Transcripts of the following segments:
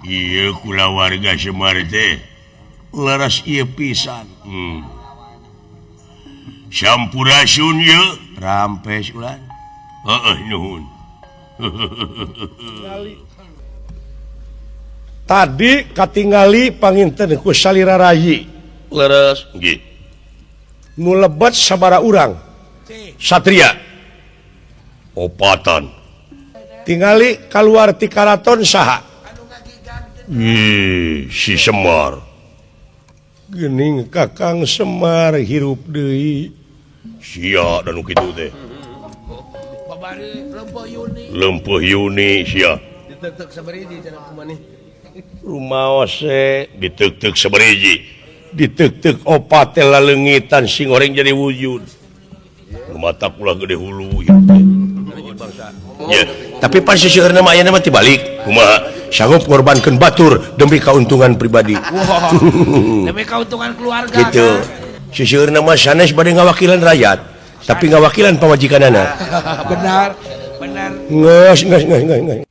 Ieu kulawarga Semar teh leres ieu pisan. Sampurasun ye rampes ulan. Heeh nuhun. Tadi katingali panginten ku salira rayi. Leres nggih. Nu lebet sabara urang. Satria. Opatan. Tingali kaluar ti karaton saha? Ih, si Semar. Geuning Kakang Semar hirup deui. Sia dan nu kitu teh. Lempeuh Yuni sia. Diteuk-teuk sabariji cenah kumaha. Rumaos diteuk-teuk sabariji. Diteuk-teuk opat teh laleungitan sing goreng jadi wujud. Mata kula gede hulu ieu teh. Ya, tapi pas seueurna mah ayeuna mah tibalik. Kumaha? Sanggup ngorbankeun batur demi keuntungan pribadi. Wow. Demi keuntungan keluarga. Gitu. Seueurna mah sanes bade ngawakilan rakyat, tapi ngawakilan pamajikanana. Benar, benar. Geus, geus, geus, geus, geus.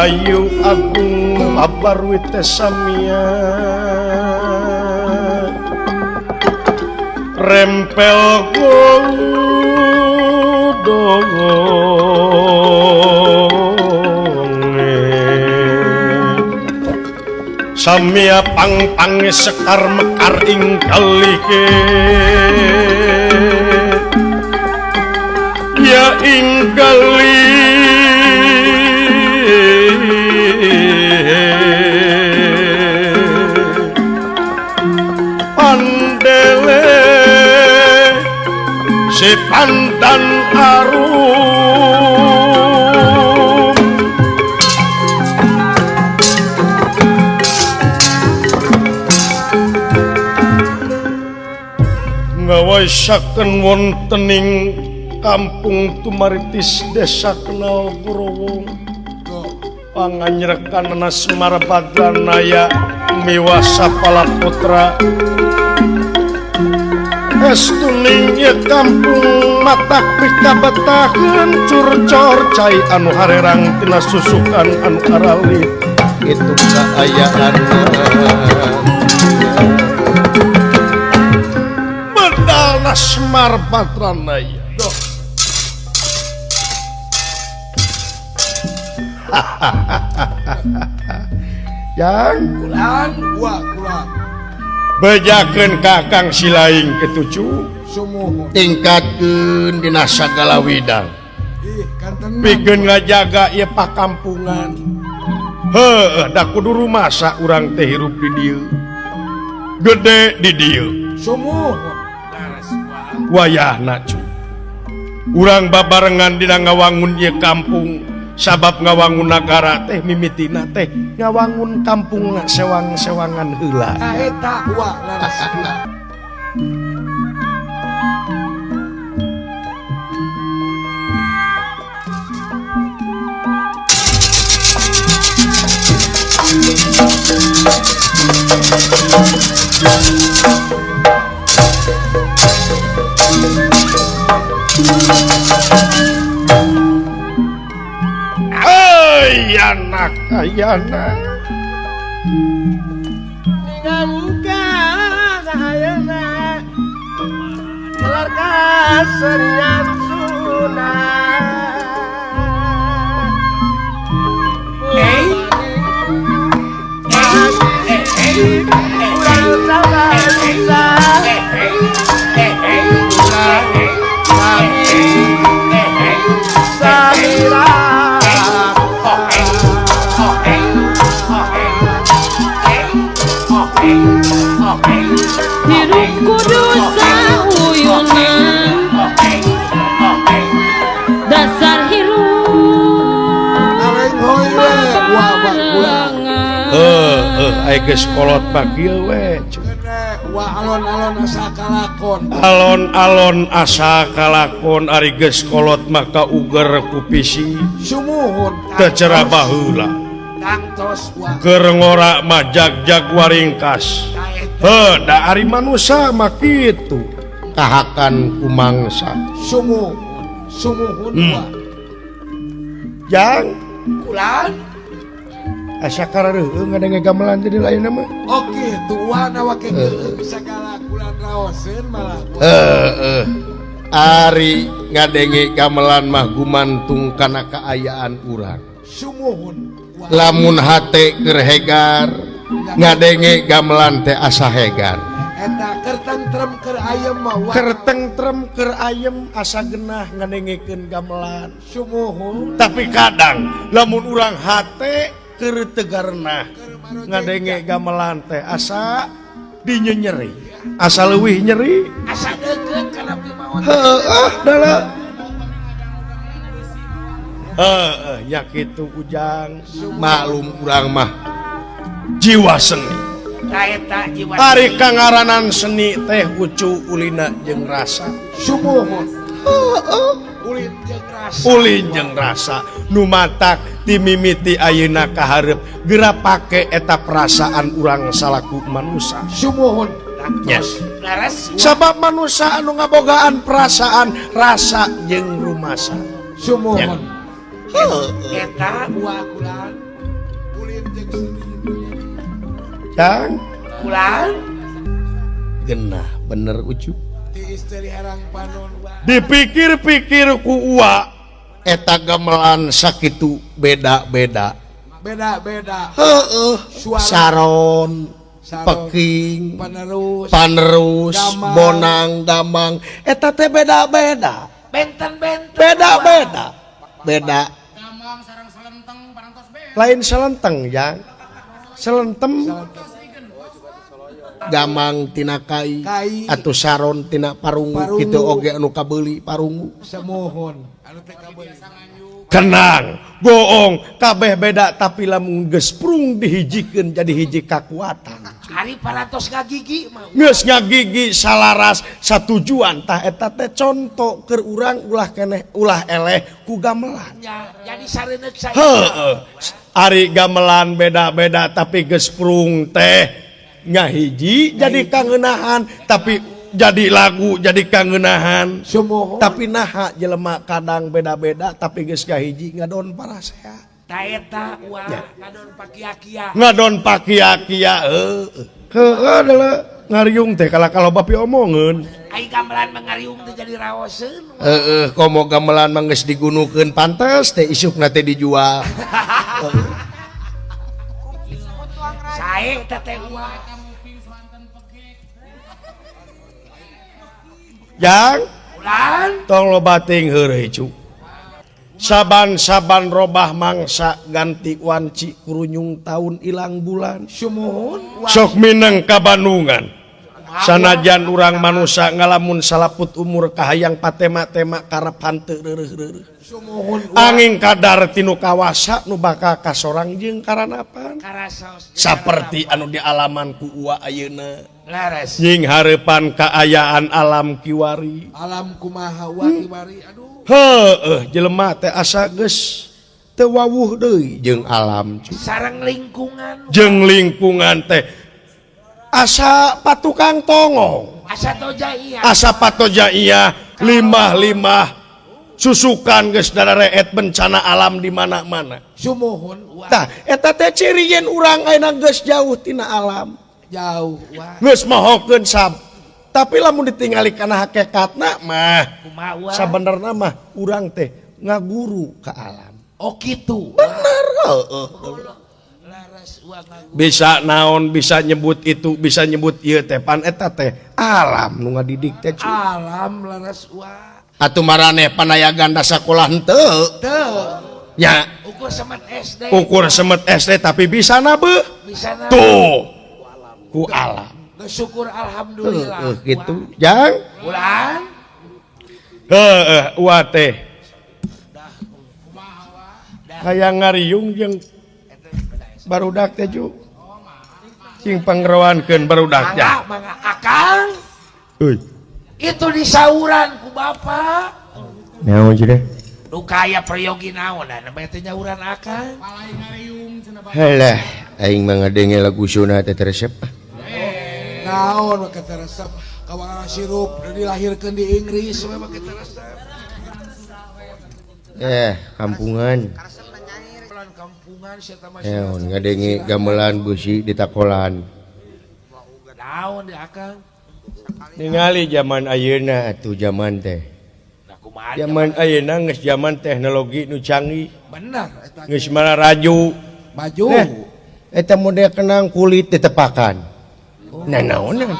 Ayu agung abarwite samia rempel godonge samia pang-pange sekar mekar ing kalike ya ing pandele si pandan arum ngawaisaken wontening kampung Tumaritis desa Kenal Gurowong panganyrekanana Semar Badranaya miwasa palaputra estuning ieu kampung matak pikabetaheun curcor cai anu harerang tina susukan anu aralit itu kaayaan medalna Semar Badranaya. Yang kulan gua kulan bejakeun Kakang Silaing ketujuh sumuhun tingkatkeun dina sagala widang pikeun ngajaga ieu pakampungan. Heuh da kudu rumasa urang teh hirup di dieu gede di dieu sumuhun wayahna cu urang babarengan dina ngawangun ieu kampung sabab ngawangun nagara teh mimitina teh ngawangun kampung sewang-sewangan heula. Eta wa laras. Anak ayana ningamuka ayana gelar kaserian sunah hey hey hirup kudu sauyunan dasar hirup babarengan. Heuh geus kolot mah kieu we. Alon-alon asa kalakon. Alon-alon asa kalakon ari geus kolot maka uger ku pisi. Sumuhun teu cerah baheula. Tangtos wa. Keur ngora mah jag-jag waringkas. Heuh, da ari manusa mah kitu. Kahakan ku mangsa. Sumuhun, sumuhun wa. Jang kulan asa karareuheung ngadenge gamelan jadi lain mah. Oke, tuan awak geuleuh sagala kulan raoseun malah. Heeh. Ari ngadenge gamelan mah gumantung kana kaayaan urang. Sumuhun. Lamun hate keur hegar, ngadenge gamelan teh asa hegar. Eta keur tentrem keur ayem mah. Keur tentrem keur ayem asa genah ngadengekeun gamelan. Sumuhun. Tapi kadang lamun urang hate keur teu garenah ngadenge gamelan teh asa dinyenyeri, asa leuwih nyeri, asa deukeut kana pimaot. Heueuh dalah. Heueuh nya kitu Ujang, maklum urang mah jiwa seni. Eta jiwa. Ari kangaranan seni teh ucu ulina jeung rasa. Sumuhun. Heueuh. Ulin jeung rasa. Ulin jeung rasa nu matak timimiti ayeuna kahareup geura pake eta perasaan urang salaku manusa. Sumuhun. Yes. Laras. Sabab manusa anu ngabogaan perasaan, rasa jeung rumasa. Sumuhun. Heueuh. Eta wa kulan ulin jeung seni. Jang kulan genah bener ucu. Ti istri herang panon wa. Dipikir-pikir ku uwa eta gamelan sakitu beda-beda. Beda-beda. Heueuh. Saron, peking, panerus, panerus, bonang, damang eta teh beda-beda. Benten-benten. Beda-beda. Beda. Damang sareng selenteng parantos beda. Lain selenteng, Jang. Selentem gamang tina kai atau saron tina parungu kitu oge anu kabeuli parungu. Semohon anu teh kabeuli. Kenang, goong, kabeh beda tapi lamun geus prung dihijikeun jadi hiji kakuatan. Ari parantos ngagigi mah. Geus ngagigi salaras satujuan tah eta teh conto keur urang ulah keneh ulah eleh ku gamelan. Ya, jadi sareuneuk saya. Heueuh. Ari gamelan beda-beda tapi geus prung teh ngahiji jadi kangenahan tapi jadi lagu jadi kangenahan. Sumuhun. Tapi naha jelema kadang beda-beda tapi geus ngahiji ngadon parasea. Ta eta wa ngadon pakia-kia. Ngadon pakia-kia heueuh. Heueuh deuleu ngariung teh kalah kalau bapi omongeun. Ai gamelan mah ngariung teh jadi raoseun. Heueuh komo gamelan mah geus digunukeun pantes teh isukna teh dijual. Sae teh teh wa. Jang ulan tong loba ting heureuy cu. Saban-saban robah mangsa ganti wanci kurunyung taun ilang bulan. Sumuhun. Sok mineng ka Bandungan. Sanajan urang manusa ngalamun salaput umur kahayang patema-tema karep hanteu reureuh-reureuh. Sumuhun. Angin kadar tinu kawasa nu bakal kasorang jeung karanapan. Saperti anu dialaman ku uwa ayeuna. Laras. Nying hareupan kaayaan alam kiwari. Alam kumaha wa kiwari aduh. Heueuh jelema teh asa geus teu wawuh deui jeung alam cu. Sareng lingkungan. Jeung lingkungan teh asa patukang tongong. Asa toja iya. Asa patoja iya limah-limah susukan geus darareet bencana alam di mana-mana. Sumuhun. Tah eta teh ciri yen urang ayeuna geus jauh tina alam. Jauh wah. Geus mohokeun sab. Tapi lamun ditingali kana hakikatna mah sabenerna mah urang teh ngaguru ka alam. Oh kitu. Bener heueuh. Bisa naon bisa nyebut itu bisa nyebut ieu teh pan eta teh alam nu ngadidik teh cu. Alam laras wa. Atuh maraneh panayagan da sakolah henteu. Teu. Nya ukur semet SD. Ukur semet SD tapi bisa nabeuh. Bisa nabeuh. Tuh. Ku alam. Syukur alhamdulillah. Gitu. Jang. Ulan. Heeh, uwa teh. Hayang ngariung jeung barudak teh ju. Cing pangerawankeun barudak teh. Mangga akang. Euy. Itu disauran ku bapak. Naon cenah? Nu kaya peryogi naon da nembe teh nyauran akang. Palai ngariung cenah. Halah aing mah ngadenge lagu Sunda teh resep. Naon make teh resep? Kawangan sirup dilahirkeun di Inggris we make teh resep. Kampungan. Ngadenge gamelan beusi di takolan. Naon di akang? Ningali zaman ayeuna atuh zaman teh. Zaman ayeuna geus zaman teknologi nu canggih. Bener eta. Geus mararaju. Maju. Eta model kenang kulit ditepakan. Nah naonan?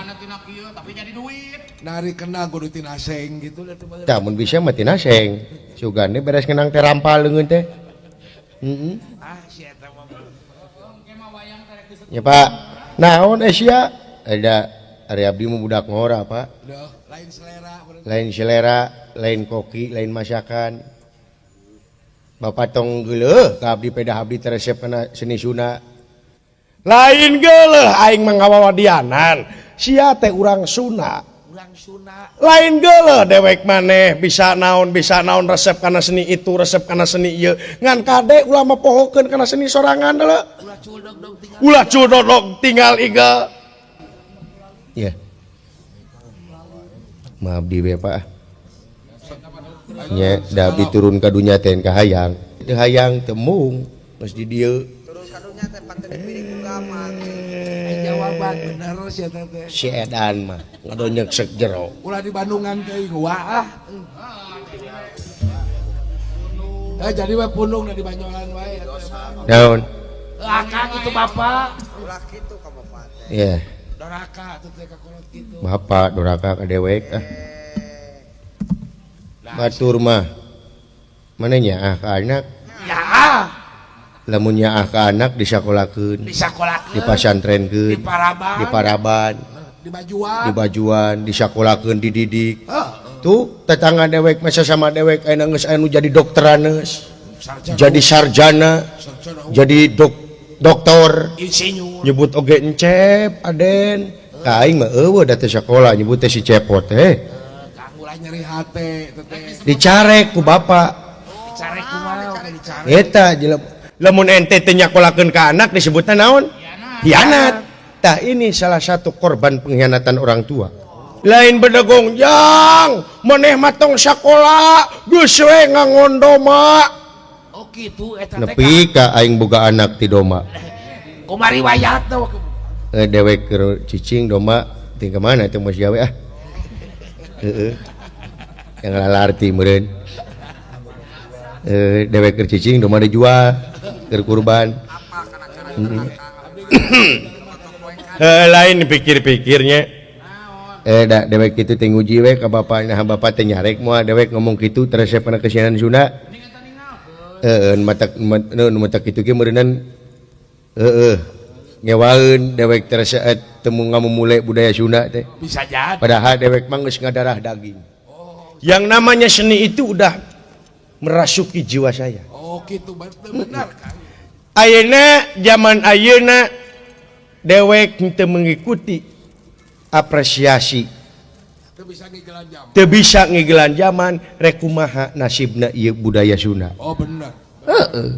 Tapi jadi duit. Nari kenang kudu tina seng gitu tah mun bisa mah tina seng. Sugane beres kenang teh rampal leungeun teh. Heeh. Ah si eta mah. Ya Pak. Naon Asia? Ada ari abdi mah budak ngora Pak. Lain selera. Lain selera, lain koki, lain masakan. Bapak tong geuleuh ka abdi pedah abdi teh resep kana seni Sunda. Lain geuleuh aing mah ngawawadianan. Sia teh urang Sunda. Urang Sunda. Lain geuleuh dewek maneh bisa naon resep kana seni itu, resep kana seni ieu. Ngan kade ulah mah pohokeun kana seni sorangan deuleu. Ulah culdog tinggal igel. Ya. Maaf di we Pak. Nya da abdi turun ka dunya teh ka hayang. Teu hayang teu mung geus di dieu. Turun ka dunya teh panten dipilih ku gaman. Jawaban bener sia teh. Si edan mah ngadonyek sek jero. Ulah di Bandungan teuing wah ah. Jadi we pundung di Banyolan wae. Naon? Akang itu bapak. Ulah kitu ka bapak teh. Iya. Doraka atuh teh ka kolot kitu. Bapak doraka ka dewek ah. Batur mah mana nyaah ka anak? Nyaah. Lamun nyaah ka anak disakolakeun, disakolakeun, dipasantrenkeun, diparaban, dibajuan, dibajuan, disakolakeun, dididik. Tuh tetangga dewek mah sasama dewek aya geus anu jadi dokteranus, jadi sarjana, jadi doktor, insinyur. Nyebut oge encep, aden. Ka aing mah eueuh da teh sakola nyebut teh si cepot teh. Nyeri hate teh. Dicarek ku bapak. Dicarek kumaha dicarek. Eta lamun ente teh nyakolakeun ka anak disebutna naon? Hianat. Tah ini salah satu korban pengkhianatan orang tua. Lain bedegong jang, maneh mah tong sakola, geus we ngangon doma. Oh kitu eta teh. Nepi ka aing boga anak ti doma. Kumaha riwayatna dewek keur cicing doma ting ka mana teh mos gawe ah. Heeh. Yang lalarti meureun. Dewek keur cicing domba dijual keur kurban. Lain pikir-pikirnya. Da dewek kitu teh nguji we ka bapak, nah bapak teh nyarek moal dewek ngomong kitu teresep kana kesianan Sunda. Heeh, matak nu matak kitu ge meureunnan heeh ngewaeun dewek teresep teu ngamumule budaya Sunda teh. Bisa jadi. Padahal dewek mah geus ngadarah daging. Yang namanya seni itu udah merasuki jiwa saya. Oh gitu, benar kan? Ayeuna zaman ayeuna dewek teu mengikuti apresiasi. Teu bisa ngigelan zaman rek kumaha nasibna ieu budaya Sunda. Oh benar. Heeh.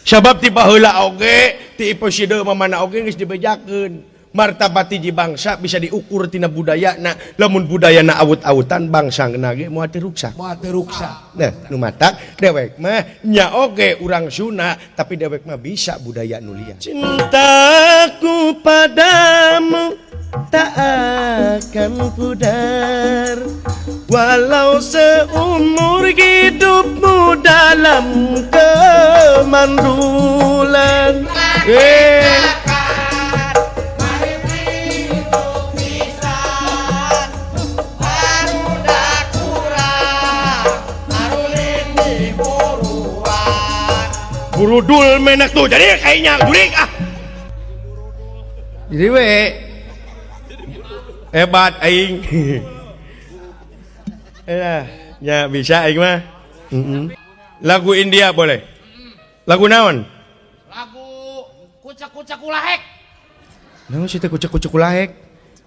Sabab ti baheula oge, ti episode mamana oge geus dibejakeun. Martabat hiji bangsa bisa diukur tina budayana. Lamun budayana awut-awutan bangsa ge moal teu ruksak. Moal teu ruksak. Nah, nu matak dewek mah nya oge urang Sunda, tapi dewek mah bisa budaya nu liar. Cintaku padamu tak akan pudar, walau seumur hidupmu dalam kemandulan. Burudul menak tuh jadi kayaknya guring ah. Jadi we hebat aing. Ya bisa aing mah. Lagu India boleh. Lagu naon? Lagu kucak-kucak kulahek. Naon sih teh kucak-kucak kulahek?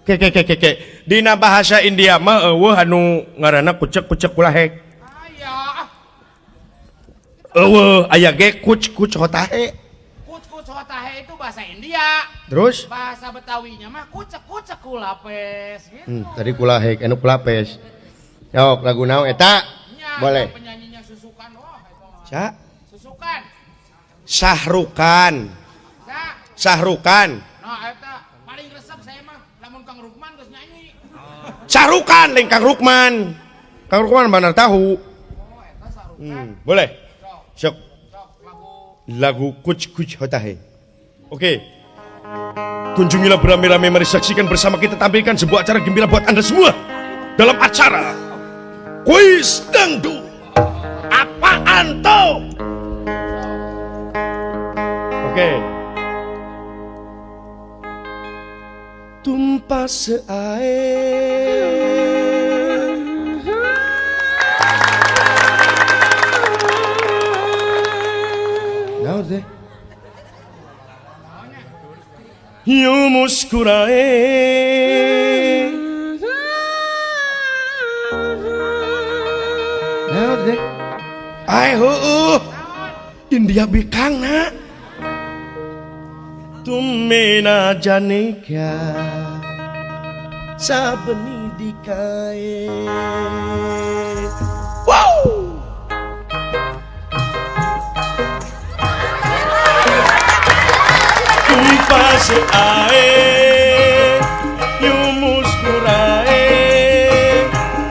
Ke ke ke ke ke. Dina bahasa India mah eueuh anu ngaranna kucak-kucak kulahek. Aya. Eueuh aya ge kuc-kuc hotahe. Kuc-kuc hotahe itu bahasa India. Terus? Bahasa Betawinya mah kucek-kucek kulapes gitu. Tadi kulahek, anu kulapes. Yok, lagu naon eta? Nya, boleh. Penyanyinya Susukan, wah eta mah. Sa? Susukan. Sahrukan. Sa? Sahrukan. Nah, eta paling resep saya mah lamun Kang Rukman geus nyanyi. Sahrukan lain Kang Rukman. Kang Rukman mana tahu. Oh, eta Sahrukan. Boleh. Sok. Sok lagu Kuch Kuch Hotahe. Oke. Kunjungilah beramai-ramai, mari saksikan bersama kita tampilkan sebuah acara gembira buat Anda semua dalam acara Kuis Dangdut. Apaan tuh? Oke. Tumpah seair. Naon teh? Yu muskurae. Naon teh? Ai heueuh. India bikang na. Tumme na jane kya sabni dikae. Wow. Tum paas aaye yun muskuraye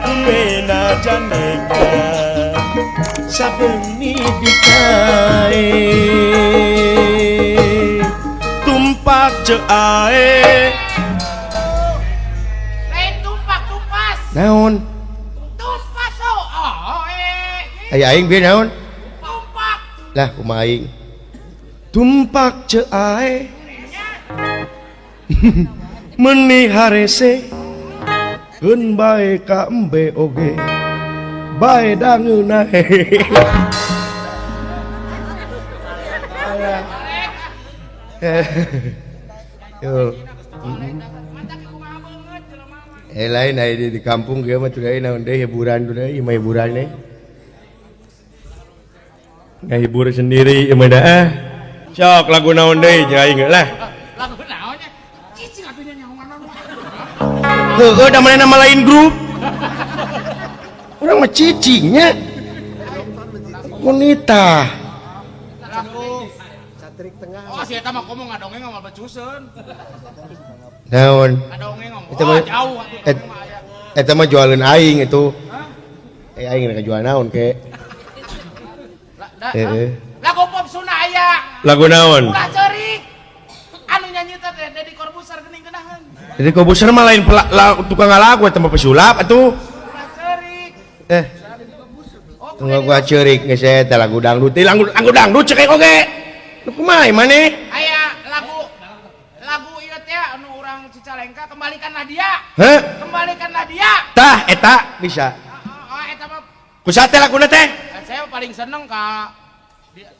tumme na jane kya sabni dikae. Tumpak je ae. Lain tumpak tumpas. Naon? Tumpas oh eh. Aya aing bieu naon? Tumpak. Lah kumaha aing? Tumpak je ae. Meni harese keun bae ka embe oge. Bae dangeuna. Yo. Lain aya di kampung ge mah teu naon deui hiburan teu ieu mah hiburan we. Ngahibur sendiri ieu mah dah. Sok lagu naon deui nya aing lah. Lagu naon nya? Cicing atuh nya nyahoan mah. Heueuh da manehna mah lain grup. Urang mah cicing nya. Kunita. Oh, si eta mah komo ngadongeng moal becuseun. Naon? Ngadongeng ngomong. Eta mah jauh atuh. Eta mah jualeun aing itu. Aing rek jual naon ke? Heeh. Lagu pop Sunda aya. Lagu naon? Ulah ceurik. Anu nyanyi teh Deddy Corbuzier geuning geunaheun. Deddy Corbuzier mah lain tukang ngalagu eta mah pesulap atuh. Ulah ceurik. Tunggu gua ceurik geus eta lagu dangdut. Lagu dangdut cek oge. Lu kumaha maneh? Aya lagu ieu teh anu urang Cicalengka kembalikanlah dia. Heh? Kembalikanlah dia. Tah eta bisa. Oh, eta mah kusaha teh laguna teh? Saya paling seneng ka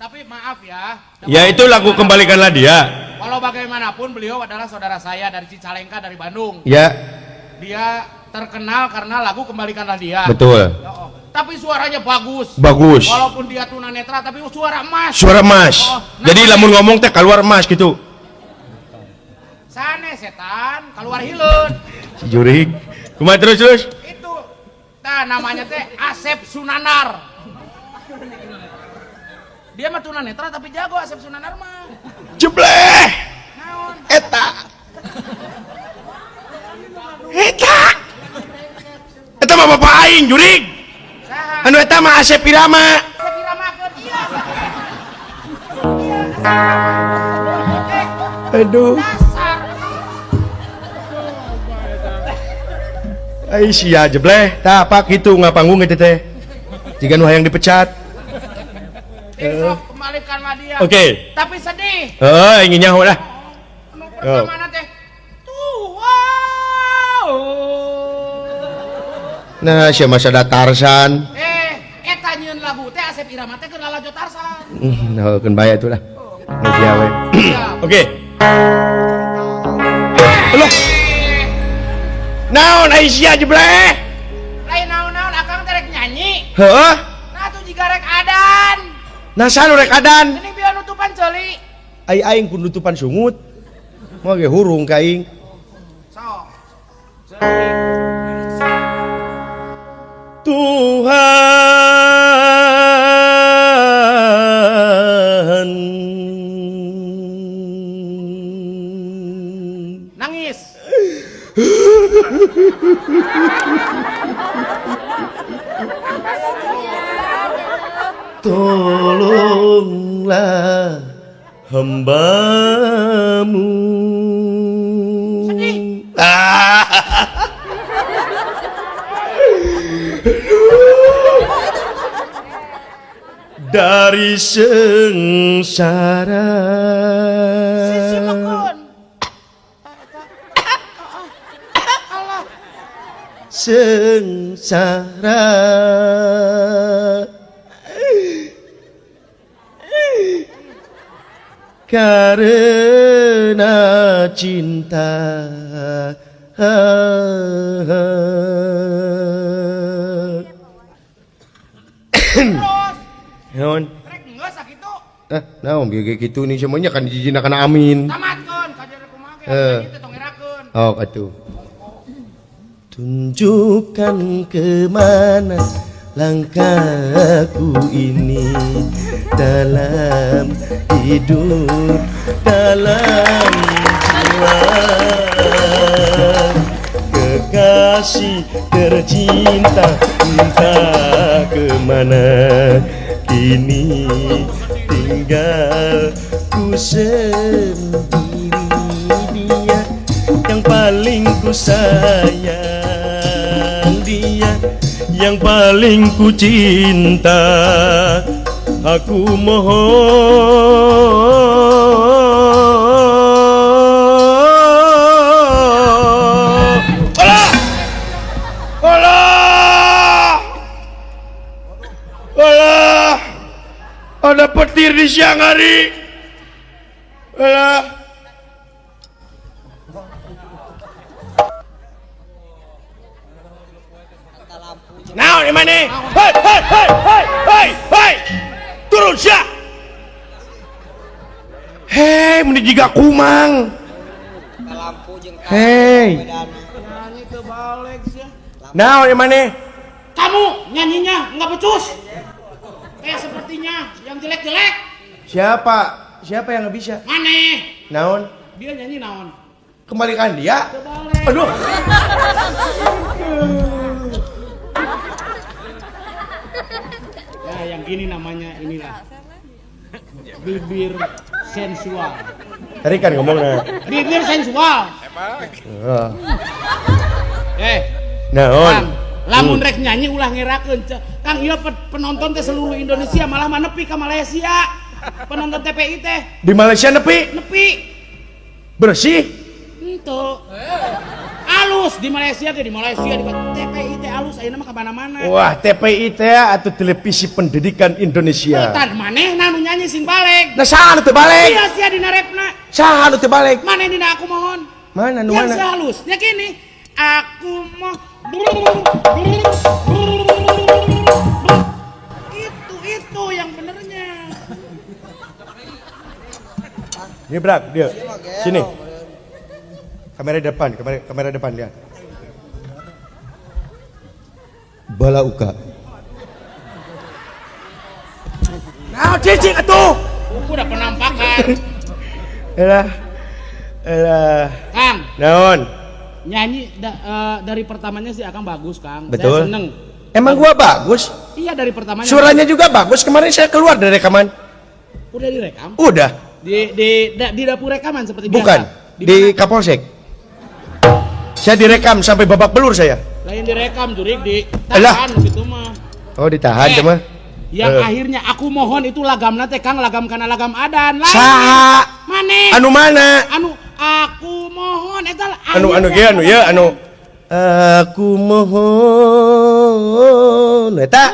tapi maaf ya. Ya itu lagu kembalikanlah dia. Walau bagaimanapun beliau adalah saudara saya dari Cicalengka dari Bandung. Ya. Dia terkenal karena lagu kembalikanlah dia. Betul. Oh, tapi suaranya bagus. Bagus. Walaupun dia tunanetra tapi suara emas. Suara emas. Oh, nah, jadi lamun ngomong teh keluar emas gitu. Sane setan keluar hileun. Si jurik. Kumaha terus? Itu. Tah namanya teh Asep Sunanar. Dia mah tunanetra tapi jago Asep Sunanar mah. Jebleh. Naon? Eta. Eta. Eta mah bapak aing jurik. Anu eta mah Asep Irama. Asep Irama keur iya. Aduh. Dasar. Ai sia jebleh. Tah apa kitu ngapanggung eta teh. Jiga nu hayang dipecat. Sok kembalikanlah dia. Oke. Okay. Tapi sedih. Heeh, ingin nyaho lah. Nu pertama teh tuh. Wow. Nah, sia masa da Tarsan. Eta nyieun lagu teh Asep Irama teh keur lalajo Tarsan. Nah, keun bae atuh lah. Sia we. Oke. Loh. Naon ai sia jebleh? Lain naon-naon akang teh rek nyanyi. Heeh. Nah atuh jiga rek adan. Nah, saha nu rek adan? Geuning bieu nutupan ceuli. Ai aing ku nutupan sungut. Moal ge hurung ka aing. Sok. Tuhan nangis. Tolonglah hambamu. Sedih. Dari sengsara. Sengsara. Karena cinta. Naon? Rek geus sakitu. Naon bieu kitu nih semuanya kan dijina kana amin. Tamatkeun kajer kumaha ge teh tong ngerakeun. Oh, atuh. Tunjukkan kemana langkahku ini dalam hidup, dalam jiwa. Kekasih tercinta entah kemana kini tinggal ku sendiri, dia yang paling ku sayang, dia yang paling ku cinta. Aku mohon Allah, Allah, Allah, ada petir di siang hari. Allah. Nah, di mana? Hei, hei, hei, hei, hei, hei. Turun sia. Hei, meni jiga kumang. Hei. Nah, di mana? Kamu nyanyinya nggak becus. Kayak sepertinya yang jelek-jelek. Siapa? Siapa yang nggak bisa? Mana? Naon? Dia nyanyi naon? Kembalikan dia. Kebalik. Aduh. Nah, yang gini namanya inilah bibir sensual. Tadi kan ngomongnya bibir sensual. Naon? Lamun rek nyanyi ulah ngerakeun. Kang ieu penonton teh seluruh Indonesia malah mah nepi ka Malaysia. Penonton TPI teh. Di Malaysia nepi? Nepi. Bersih? Henteu. Alus di Malaysia ge, di Malaysia di TPI teh alus ayeuna mah ka mana-mana. Wah, TPI teh atau Televisi Pendidikan Indonesia. Tan manehna nu nyanyi sing baleg. Nah, saha nu teu baleg? Iya sia dina repna. Saha nu teu baleg? Maneh dina aku mohon. Mana nu mana? Yang sehalusnya gini. Aku mau itu yang benernya. Ini Brak, dia. Sini. Kamera depan, kamera depan dia. Balauka. Nah, cicing atuh. Udah penampakan. Elah. Elah. Kang. Naon? Nyanyi dari pertamanya sih Akang bagus, Kang. Betul. Saya seneng. Emang gua bagus? Iya, dari pertamanya. Suaranya juga bagus. Kemarin saya keluar dari rekaman. Udah direkam? Udah. Di dapur rekaman seperti biasa. Bukan. Di Kapolsek. Saya direkam sampai babak belur saya. Lain direkam, jurik ditahan gitu mah. Oh, ditahan cuma. Yang akhirnya aku mohon itu lagamna teh Kang, lagam kana lagam adan. Lain. Saha? Mane? Anu mana? Anu aku mohon eta anu anu ge anu ya anu aku mohon eta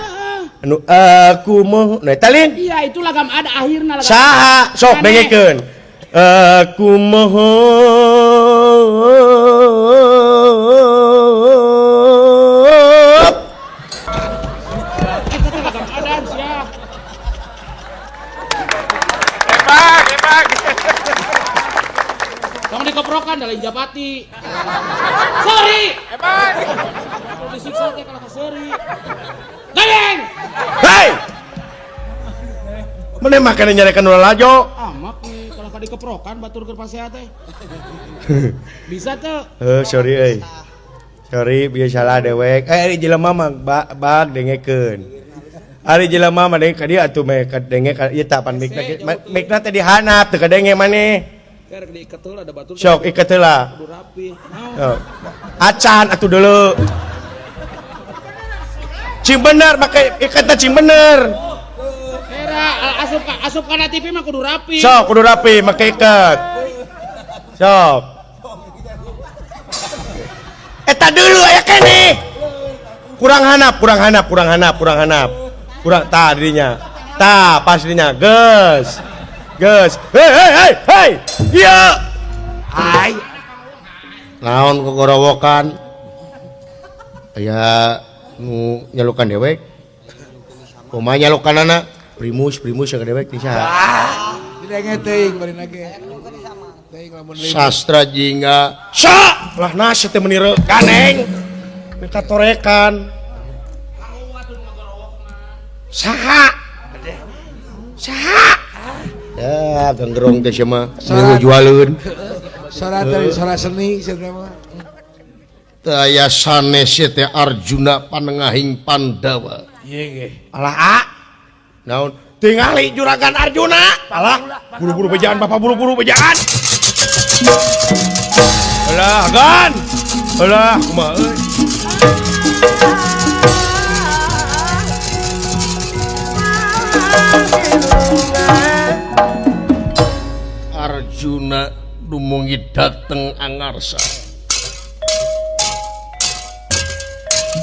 anu aku mohon eta lin. Iya, itu lagam ada akhirna lagam. Saha? Sok bengekeun. Aku mohon. Eta teh lagam adan sia. Hebat, hebat. Mun dikeprokan da lain japati. Sorry. Hebat. Kalau disiksa teh kalah ka seuri. Gayeng. Hei. Mana makana nyarekan ulah lajo? Amak we kalah ka dikeprokan batur keur pasea teh. Bisa teu? Heuh, sorry euy. Sorry, bieu salah dewek. Ari jelema mah bag dengekeun. Ari jelema mah denge ka dieu atuh meh ka denge ka ieu tah pan mikna mikna teh dihanap teu kadenge maneh. Rek diiket heula da batur. Sok iket heula. Kudu rapi. Naon? Acan atuh deuleu. Cing bener make iketna cing bener. Era asup kana TV mah kudu rapi. Sok kudu rapi make iket. Sok. Eta dulu aya keneh. Kurang hanap, kurang hanap, kurang hanap, kurang hanap. Kurang tah dirinya. Tah pas dirinya. Geus. Geus. Hei hei hei hei. Ieu. Hai. Naon kogorowokan? Aya nu nyalukan dewek. Kumaha nyalukanana? Primus, primus yang dewek ti saha? Didenge teuing bari ge. Sastra jingga. Sa! Lah nasi teh meuni ganeng. Minta torekan. Saha? Saha? Ya, ganggerong teh sia mah. Nu jualeun. Sora teh sora seni sia teh mah. Teu aya sanes teh Arjuna panengahing Pandawa. Ieu ge. Alah a. Naon? Tingali juragan Arjuna. Alah, buru-buru bejaan bapak buru-buru bejaan. Alah, gan. Alah, kumaha euy. Arjuna dumungi dateng angarsa.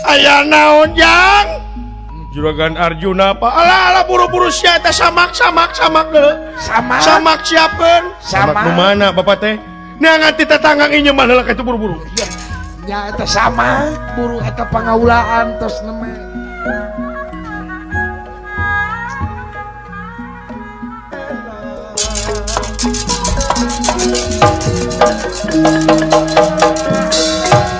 Aya naon jang? Juragan Arjuna apa? Alah alah buru-buru sia eta samak samak samak deuleu. Samak. Samak siapeun. Samak nu mana bapak teh? Neangan ti tetangga inyeman heula ka itu buru-buru. Nya eta samak buru eta pangaulaan tos neme.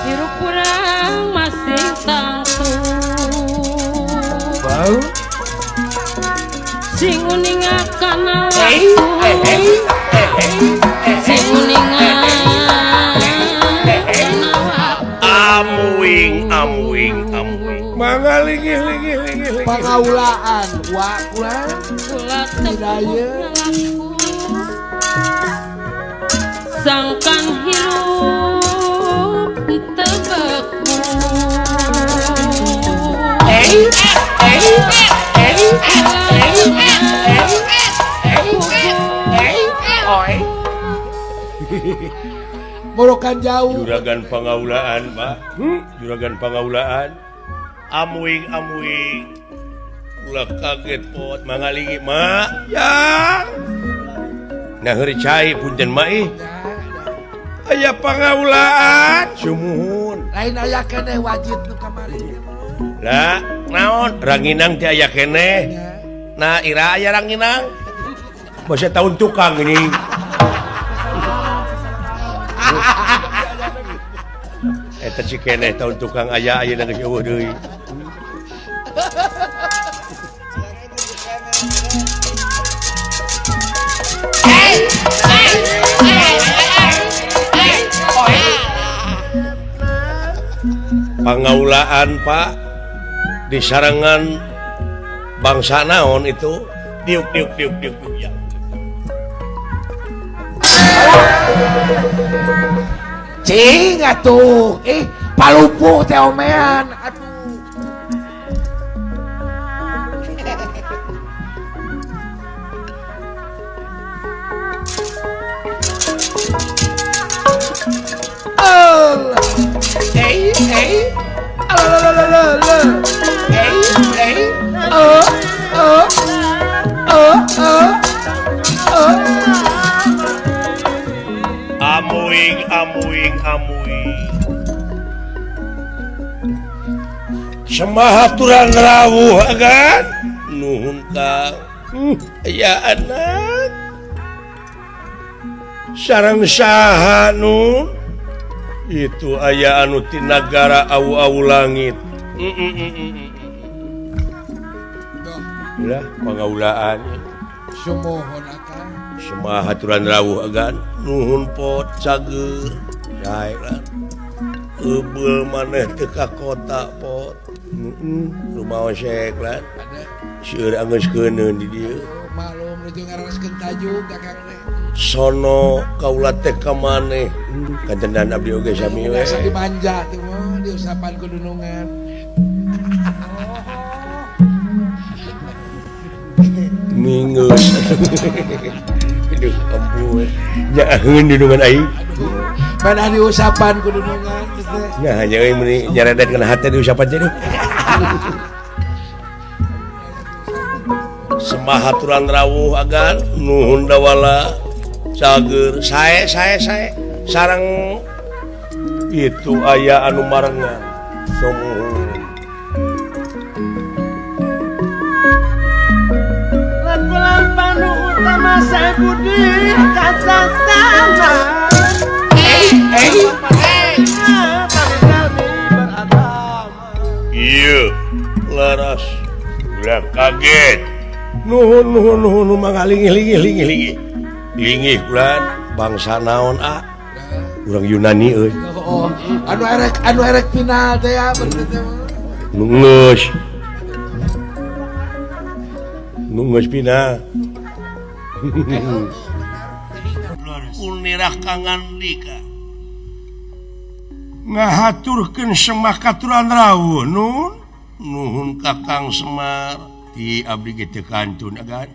Hirup kurang masih tangtu. Bau. Sing uninga kana waktu. Sing uninga kana waktu. Amuing amuing amuing. Mangga lingih lingih lingih lingih. Pangaulaan wa kula Kula tepuk ngalaku. Sangkan hirup tebeku. Morokan jauh. Juragan pangaulaan, Pak. Juragan pangaulaan. Amuing amuing. Ulah kaget pot mangalingi, Mak. Yang. Nah heuri cai punten mak ih. Aya pangaulaan. Sumuhun. Lain aya keneh wajib nu kamari. Lah, naon? Ranginang teh aya keneh. Nah, ira aya ranginang. Basa tahun tukang ini. Eta si keneh tahun tukang aya ayeuna geus eueuh deui. Pangaulaan Pak di sarangan bangsa naon itu diuk diuk diuk diuk diuk ya. Cing atuh palupuh teh omean atuh. Amuing amuing amuing. Semaha turang rawuh agan nuhun Kang. Ya anak. Sareng saha nu itu aya anu ti nagara awu-awu langit. Ulah pangaulaan. Sumuhun akang. Semaha aturan rawuh agan nuhun pot cager. Sae lah. Ebeul maneh teu ka kota pot. Rumaos sek lah. Seueur anggeus keuneun di dieu. Malum nuju ngarawaskeun tajuk akang teh. Sono kaula teh ka maneh. Kantenan abdi oge sami we. Biasa dimanja teh mah diusapan ku dunungan. Minggus. Aduh ampun. Nyaaheun dunungan aing. Mana diusapan ku dunungan teh. Nah, nya euy meuni nyaredet kana hate diusapan teh. Sembah aturan rawuh agan nuhun dawala cager sae sae sae sareng itu aya anu marengan sumuhun. Lakulan panu utama saya budi kasasana. Iya laras ulah kaget. Nuhun nuhun nuhun mangga lingih lingih lingih lingih. Lingih ulan bangsa naon ah urang Yunani euy. Oh, anu erek final teh ya berarti teh. Nu geus. Nu geus final. Unirah kangandika. Ngahaturkeun Semah katuran rawuh nun. Nuhun Kakang Semar. Ti abdi ge teu kantun agan.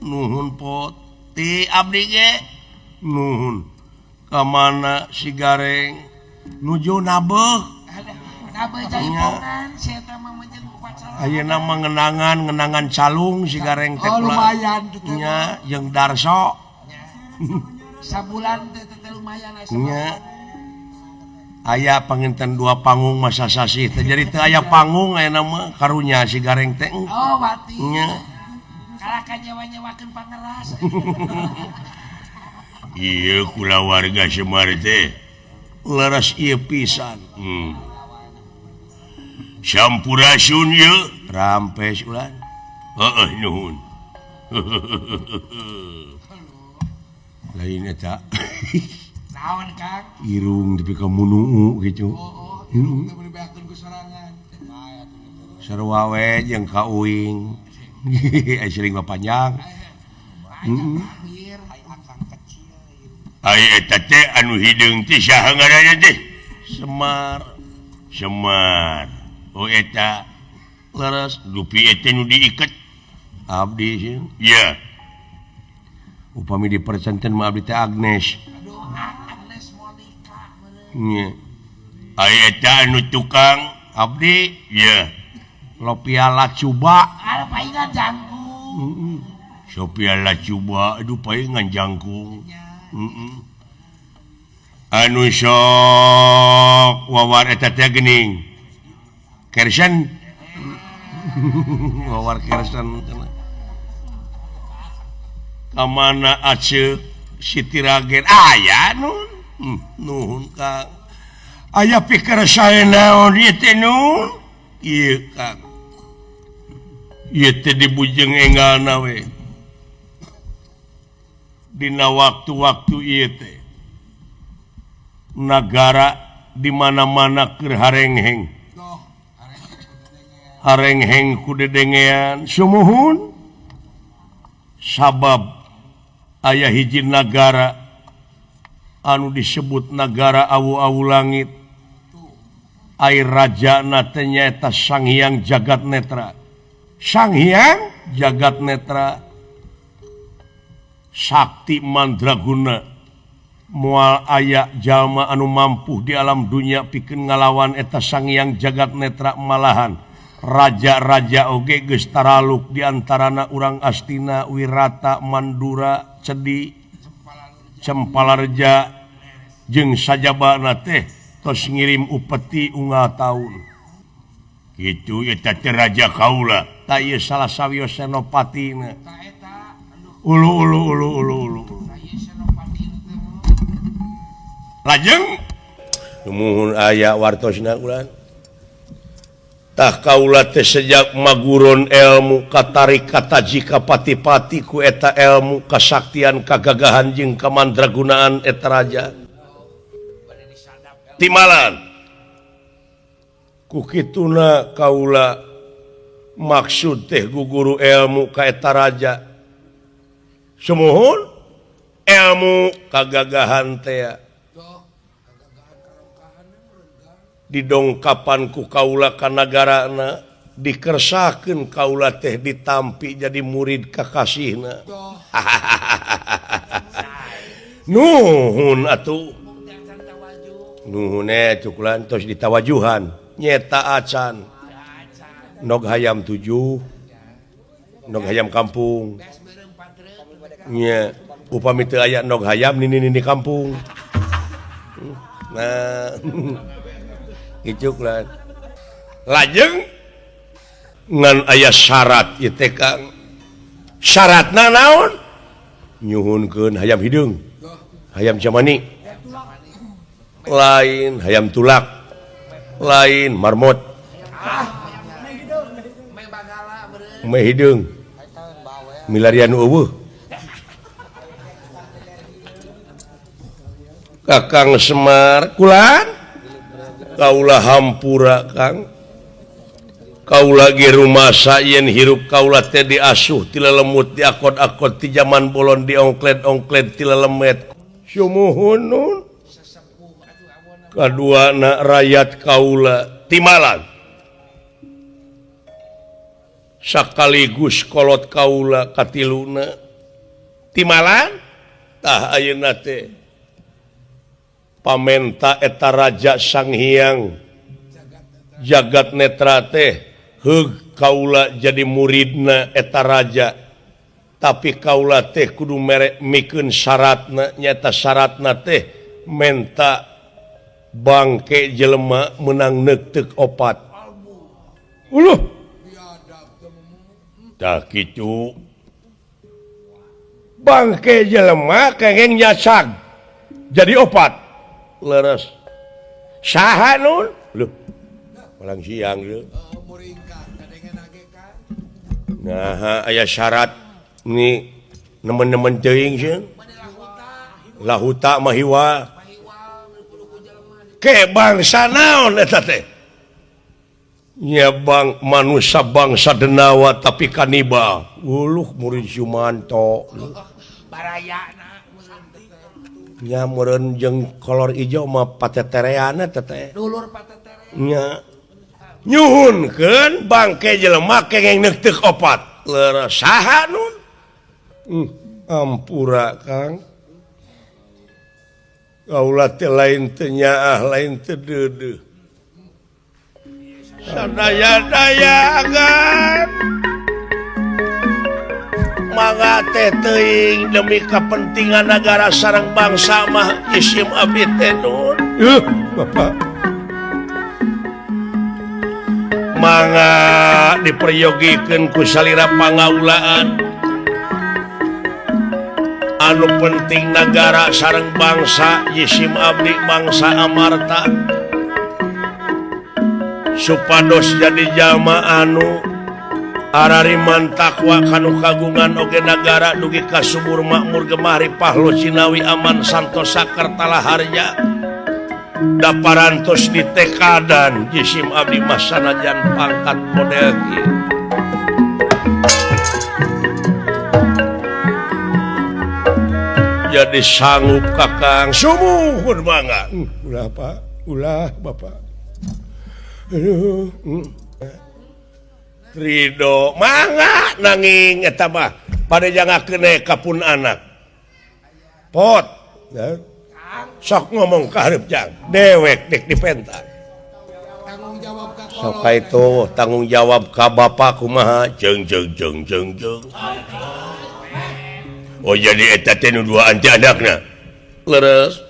Nuhun pot. Ti abdi ge nuhun. Ka mana si Gareng nuju nabeuh. Nabeuh jaipongan si eta mah jeung upacara. Ayeuna mah ngenangan calung si Gareng teh. Oh lumayan teh. Nya jeung Darso. Sabulan teh teh lumayan aya. Nya. Aya panginten dua panggung masa sasih teh jadi teu aya panggung ayeuna mah karunya si Gareng teh. Oh wati. Nya. Kalahkan nyewa-nyewakeun pangeras. Ieu kulawarga Semar teh leres ieu pisan. Sampurasun ieu rampes ulan. Heeh nuhun. Lain eta. Naon Kang? Irung tepi ka munuu kitu. Oh, irung teh meuni beakeun ku sorangan. Sarua we jeung ka uing. Ai siling mah panjang. Ai eta teh anu hideung teh saha ngaranna teh? Semar. Semar. Oh eta leres dupi eta nu diiket abdi sih. Iya. Upami dipercenten mah abdi teh Agnes. Aduh, Agnes Monica meureun. Ai eta anu tukang abdi? Iya. Lopia Lacuba. Ala paingan jangkung. Sophia Lacuba aduh paingan jangkung. Anu sok wawar eta teh geuning. Kersen. Wawar kersen. Ka mana aceuk Siti Ragen aya nun. Nuhun Kang. Aya pikir sae naon ieu teh nun? Ieu Kang. Ieu teh dibujeng enggalna we. Dina waktu-waktu ieu teh nagara di mana-mana keur harengheng. Harengheng ku dedengean sumuhun. Sabab aya hiji nagara anu disebut nagara awu-awu langit. Ai rajana teh nyaeta Sang Hyang Jagat Netra. Sang Hyang Jagat Netra Sakti Mandraguna moal aya jalma anu mampu di alam dunia pikeun ngalawan eta Sang Hyang Jagat Netra malahan raja-raja oge geus taraluk di antarana urang Astina, Wirata, Mandura, Cedi, Cempalareja jeung sajabana teh tos ngirim upeti unggal taun. Kitu eta teh raja kaula, ta ieu salah sawios senopatina. Ulu ulu ulu ulu ulu. Lajeng sumuhun aya wartosna ulan. Tah kaula teh sejak maguron ilmu katarik kataji kapati-pati ku eta ilmu kasaktian kagagahan jeung kamandragunaan eta raja. Timalan ku kituna kaula maksud teh guguru ilmu ka eta raja. Sumuhun ilmu kagagahan teh didongkapan ku kaula ka nagarana dikersakeun kaula teh ditampi jadi murid kakasihna. Nuhun atuh. Nuhun cukulan tos ditawajuhan nyeta acan. Nog hayam 7, nog hayam kampung. Nya upami teu aya nog hayam nini-nini kampung. Nah Icuklan. Lajeng ngan aya syarat ieu teh Kang. Syaratna naon? Nyuhunkeun hayam hideung. Hayam jamani. Lain hayam tulak. Lain marmot. Me hideung. Milarian eueuh. Kakang Semar kulan kaula hampura Kang. Kaula ge rumasa yen hirup kaula teh diasuh ti lelemut diakod-akod ti jaman bolon diongkled-ongkled ti lelemet. Sumuhun nun. Kaduana rakyat kaula timalan. Sakaligus kolot kaula katiluna. Timalan tah ayeuna teh pamenta eta raja Sang Hyang Jagat Netra teh heug kaula jadi muridna eta raja tapi kaula teh kudu mere mikeun syaratna nyata syaratna teh menta bangke jelema menang neuteuk 4. Uluh tah kitu bangke jelema kengeng nyasag jadi 4. Leres saha nun lho palang siang lho. Nah aya syarat ni nemen-nemen teuing sieun lahuta mahiwa ke bangsa naon eta teh nya bang manusia bangsa denawa tapi kanibal uluh murid Sumanto barayana nya meureun jeung kolor ijo mah patetereana teh teh. Dulur pateterean. Nya nyuhunkeun bangke jelema kengeng neuteuk 4. Leres saha nun? Ampura Kang. Kaula teh lain teu nyaah lain teu deudeuh. Sadaya-daya agan. Mangga teh teuing demi kepentingan negara sareng bangsa mah isim abdi teh nun. Bapak. Mangga diperyogikeun ku salira pangaulaan. Anu penting negara sareng bangsa jisim abdi bangsa amarta. Supados jadi jalma anu arariman takwa kanu kagungan oge nagara dugi ka subur makmur gemah ripah lo cinawi aman santosa kertala harja daparantos ditekadan jisim abdi masanajan pangkat model kieu. Jadi sanggup Kakang sumuhun mangga. Ulah Pak, ulah Bapak. Aduh. Ridho mangga nanging eta mah pada jangakeun ka pun anak. Pot. Ya. Sok ngomong ka hareup jang. Dewek dek dipenta. Tanggung jawab ka Sok itu tanggung jawab ka bapak kumaha jeung jeung jeung jeung jeung. Oh jadi eta teh nu duaan teh anakna. Leres.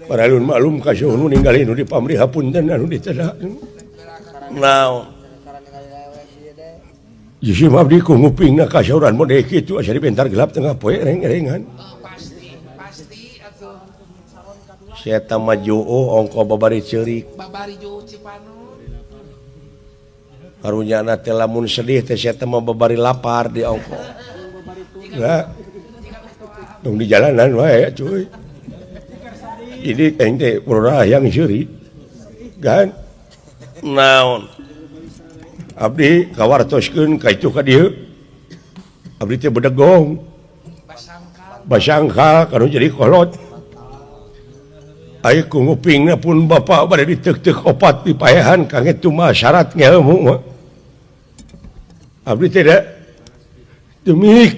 Paralun maklum ka nu ninggalin nu di pamrih hapunten anu ditedak. Naon? Jisim abdi ku ngupingna kasauran model kitu asa dibentar gelap tengah poe reng-rengan. Pasti, pasti atuh. Seta mah juuh ongko babari ceurik. Babari juuh Cipanun. Karunyana teh lamun sedih teh seta mah babari lapar di ongko. Lah. Tong di jalanan wae cuy. Jadi aing teh purna hayang seuri. Gan naon? Abdi kawartoskeun ka itu ka dieu. Abdi teh bedegong. Basangkal kanu jadi kolot. Ai ku ngupingna pun bapak bade diteuk-teuk opat di paehan kang itu mah syarat ngelmu mah. Abdi teh da demi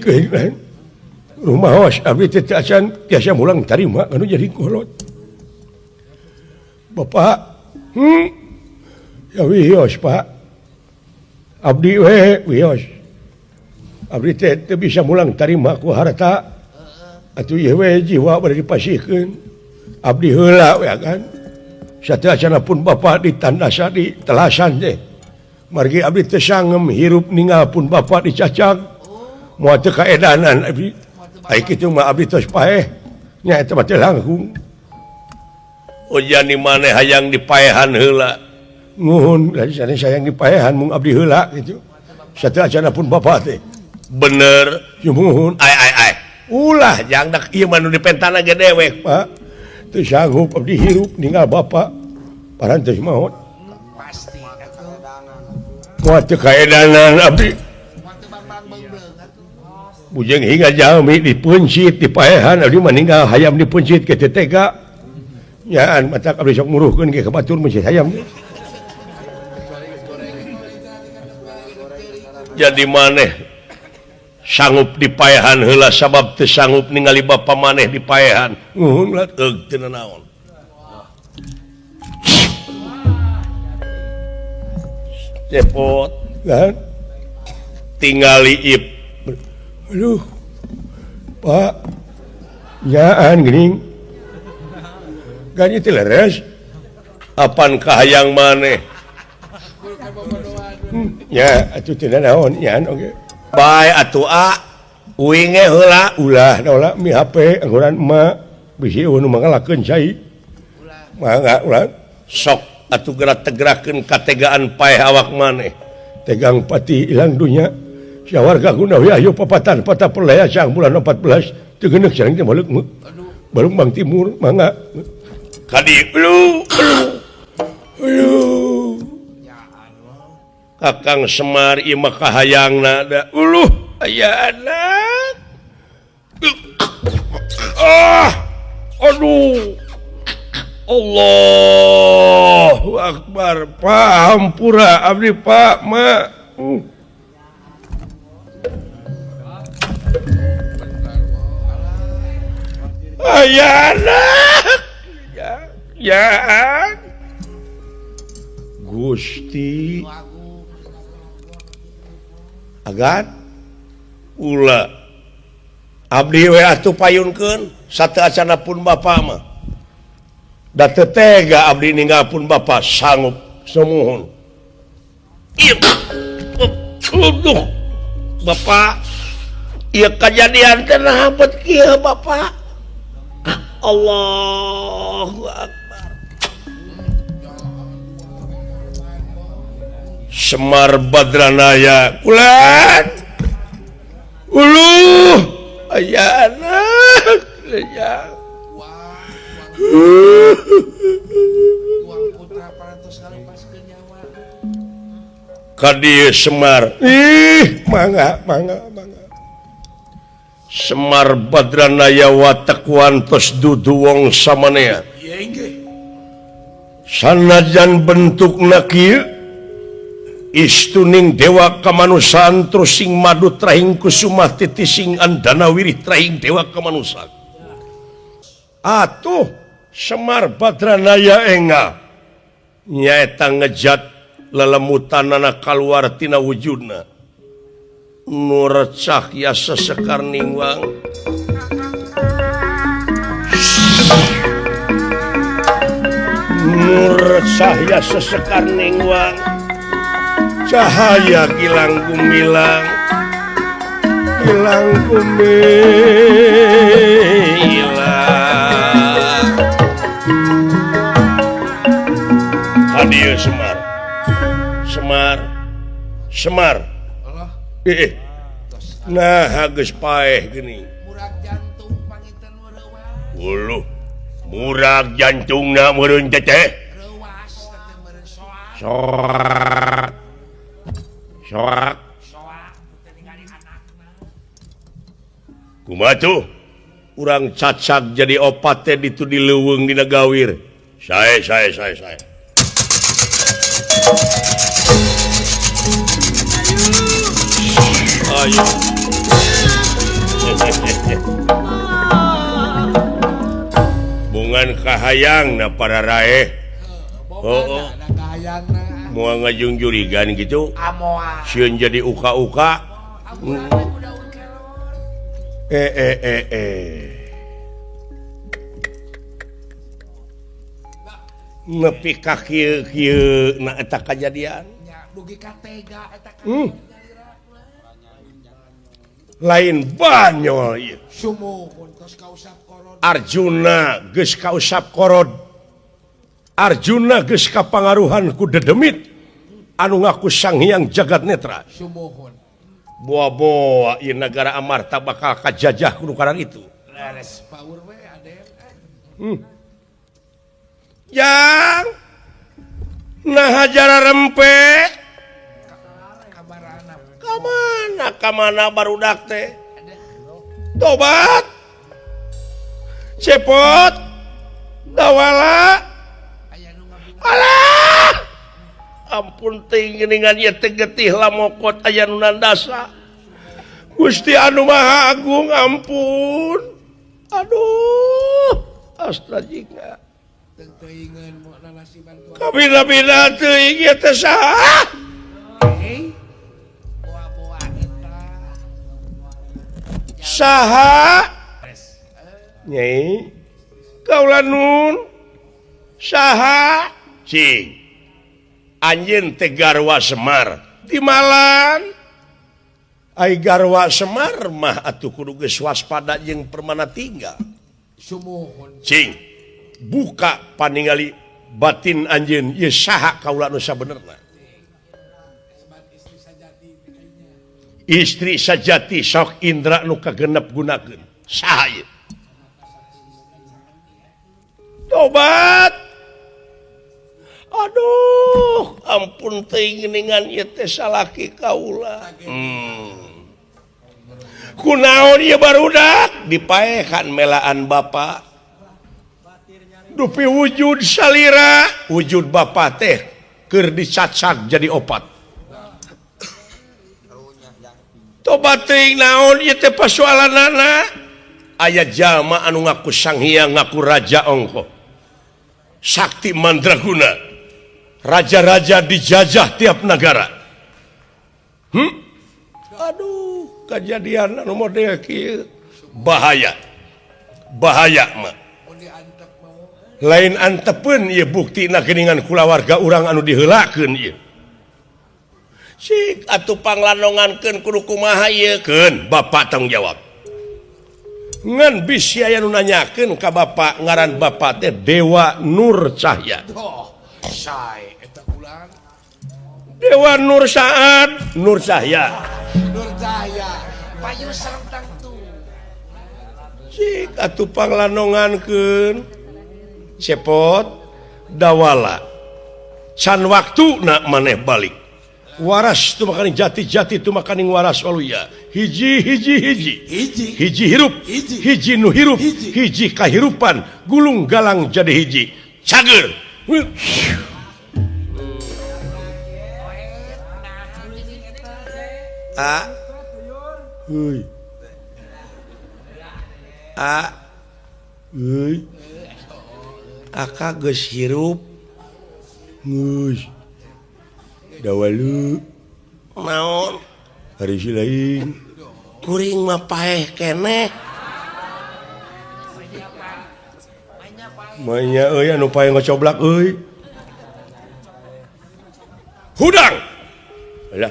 rumaos abdi teh acan tiasa mulang tarima anu jadi kolot. Bapak, ya wios Pak. Abdi we wios. Abdi teh teu bisa mulang tarima ku harta. Atuh ieu we jiwa bade dipasihkeun. Abdi heula we kan. Sateuacanna pun bapak ditandasa di telasan teh. Margi abdi teu sangem hirup ninggal pun bapak dicacag. Moal teu kaedanan abdi. Ai kitu mah abdi tos paeh. Nya eta mah teu langkung. Ojani maneh hayang dipaehan heula. Nuhun, sanes hayang dipaehan mung abdi heula kitu. Sateuacanna pun bapak teh. Bener, nuhun. Ai ai ai. Ulah jang dak ieu mah nu dipentana ge dewek, Pak. Teu sanggup abdi hirup ninggal bapak. Parantos maot. Pasti atuh. Moal teu kaedanan abdi. Bujeng hingga jalmi dipeuncit dipaehan abdi mah ninggal hayam dipeuncit ke teu tega. Nyaan matak abdi sok muruhkeun ge ka batur meuncit hayam. Jadi maneh sanggup dipaehan heula sabab teu sanggup ningali bapa maneh dipaehan. Nuhun lah eug teu nanaon. Cepot kan tingali ip. Aduh. Pak. Nyaan geuning. Gan ieu leres. Apan kahayang maneh? Ya, atuh teu nanaon nyaan oge. Bae atuh a uing ge heula ulah ulah mi HP angguran emak bisi eueuh nu mangalakeun cai. Mangga ulah sok atuh geura tegerakeun kategaan paeh awak maneh. Tegang pati ilang dunya. Sawarga guna ayo papatan patah perlaya sang bulan 14 teu geuneuk sareng teh baleuk. Balung Bang Timur mangga. Kadi lu lu. Kakang Semar ieu mah kahayangna da uluh aya anak. Ah, aduh. Allahu Akbar. Pak hampura abdi Pak ma. Aya anak. Ya, ya. Gusti Agan ulah abdi we atuh payunkeun sateuacanna pun bapa mah da teu tega abdi ninggal pun bapa sanggup sumuhun. Ieu aduh bapa ieu kajadian teh naha bet kieu bapa. Allahu Akbar. Semar Badranaya kulan uluh aya anak ya. Kadi Semar ih mangga mangga mangga. Semar Badranaya watek wantos dudu wong samanea. Sanajan bentukna kieu istuning dewa kamanusan terus sing madu trahing kusumah titising andana wirih trahing dewa kamanusan. Atuh Semar Badranaya enga nyaeta ngejat lelemutanana kaluar tina wujudna. Nur cahya sesekar ningwang. Nur cahya sesekar ningwang. Cahaya gilang gumilang gilang gumilang. Hadir Semar. Semar. Semar. Nah geus paeh geuning. Murag jantung panginten reuwas. Uluh. Murag jantungna meureun teteh. Reuwas teh meureun soak. Soak. Soak. Kumaha tuh? Urang cacag jadi opat teh ditu di leuweung dina gawir. Sae sae sae sae. Ayo. Bungan kahayang na para raeh. Oh, moal ngajungjurigan gitu. Sieun jadi uka-uka. Nepi ka kieu-kieu na eta kajadian. Dugi ka tega eta lain banyol ieu. Sumuhun tos kausap korod. Arjuna geus kausap korod. Arjuna geus kapangaruhan ku dedemit anu ngaku Sang Hyang Jagat Netra. Sumuhun. Boa-boa ieu nagara Amarta bakal kajajah ku nu itu. Leres paur we aden. Jang nah jara rempe kamana kamana barudak teh tobat cepot dawala alah ampun teuing geuningan ieu teh getih lamokot aya nu nandasa Gusti anu Maha Agung ampun aduh astrajinga kabina-bina teuing ieu teh saha saha nyai kaula nun saha cing anjeun teh garwa Semar di Malang ai garwa Semar mah atuh kudu geus waspada jeung permana tinggal sumuhun cing buka paningali batin anjeun ieu saha kaula nu sabenerna istri sajati sok indra nu kagenep gunakeun saha ieu tobat aduh ampun teuing geuningan ieu teh salaki kaula kunaon ieu barudak dipaehan melaan bapa dupi wujud salira wujud bapa teh keur dicacag jadi opat tobat teuing naon ieu teh pasoalanana aya jalma anu ngaku Sang Hyang ngaku raja ongkoh sakti mandraguna raja-raja dijajah tiap negara aduh kejadian anu model kieu bahaya bahaya mah lain antepeun ieu buktina geuningan kulawarga urang anu diheulakeun ieu sik atuh panglandongankeun kudu kumaha ieu keun bapak tanggung jawab ngan bisi aya nu nanyakeun ka bapak ngaran bapak teh Dewa Nur Cahya sae eta ulang Dewa Nur Saad Nur Cahya Nur Cahya payu sareng tu sik atuh panglandongankeun cepot dawala can waktuna maneh balik waras tu makaning jati-jati tu makaning waras waluya hiji hiji hiji hiji hiji hirup hiji, hiji nu hirup hiji, hiji kahirupan gulung galang jadi hiji cager a heuy a heuy aka geus hirup geus dawalu naon hari si lain kuring mah paeh keneh manya euy anu paeh ngocoblak euy hudang Alah.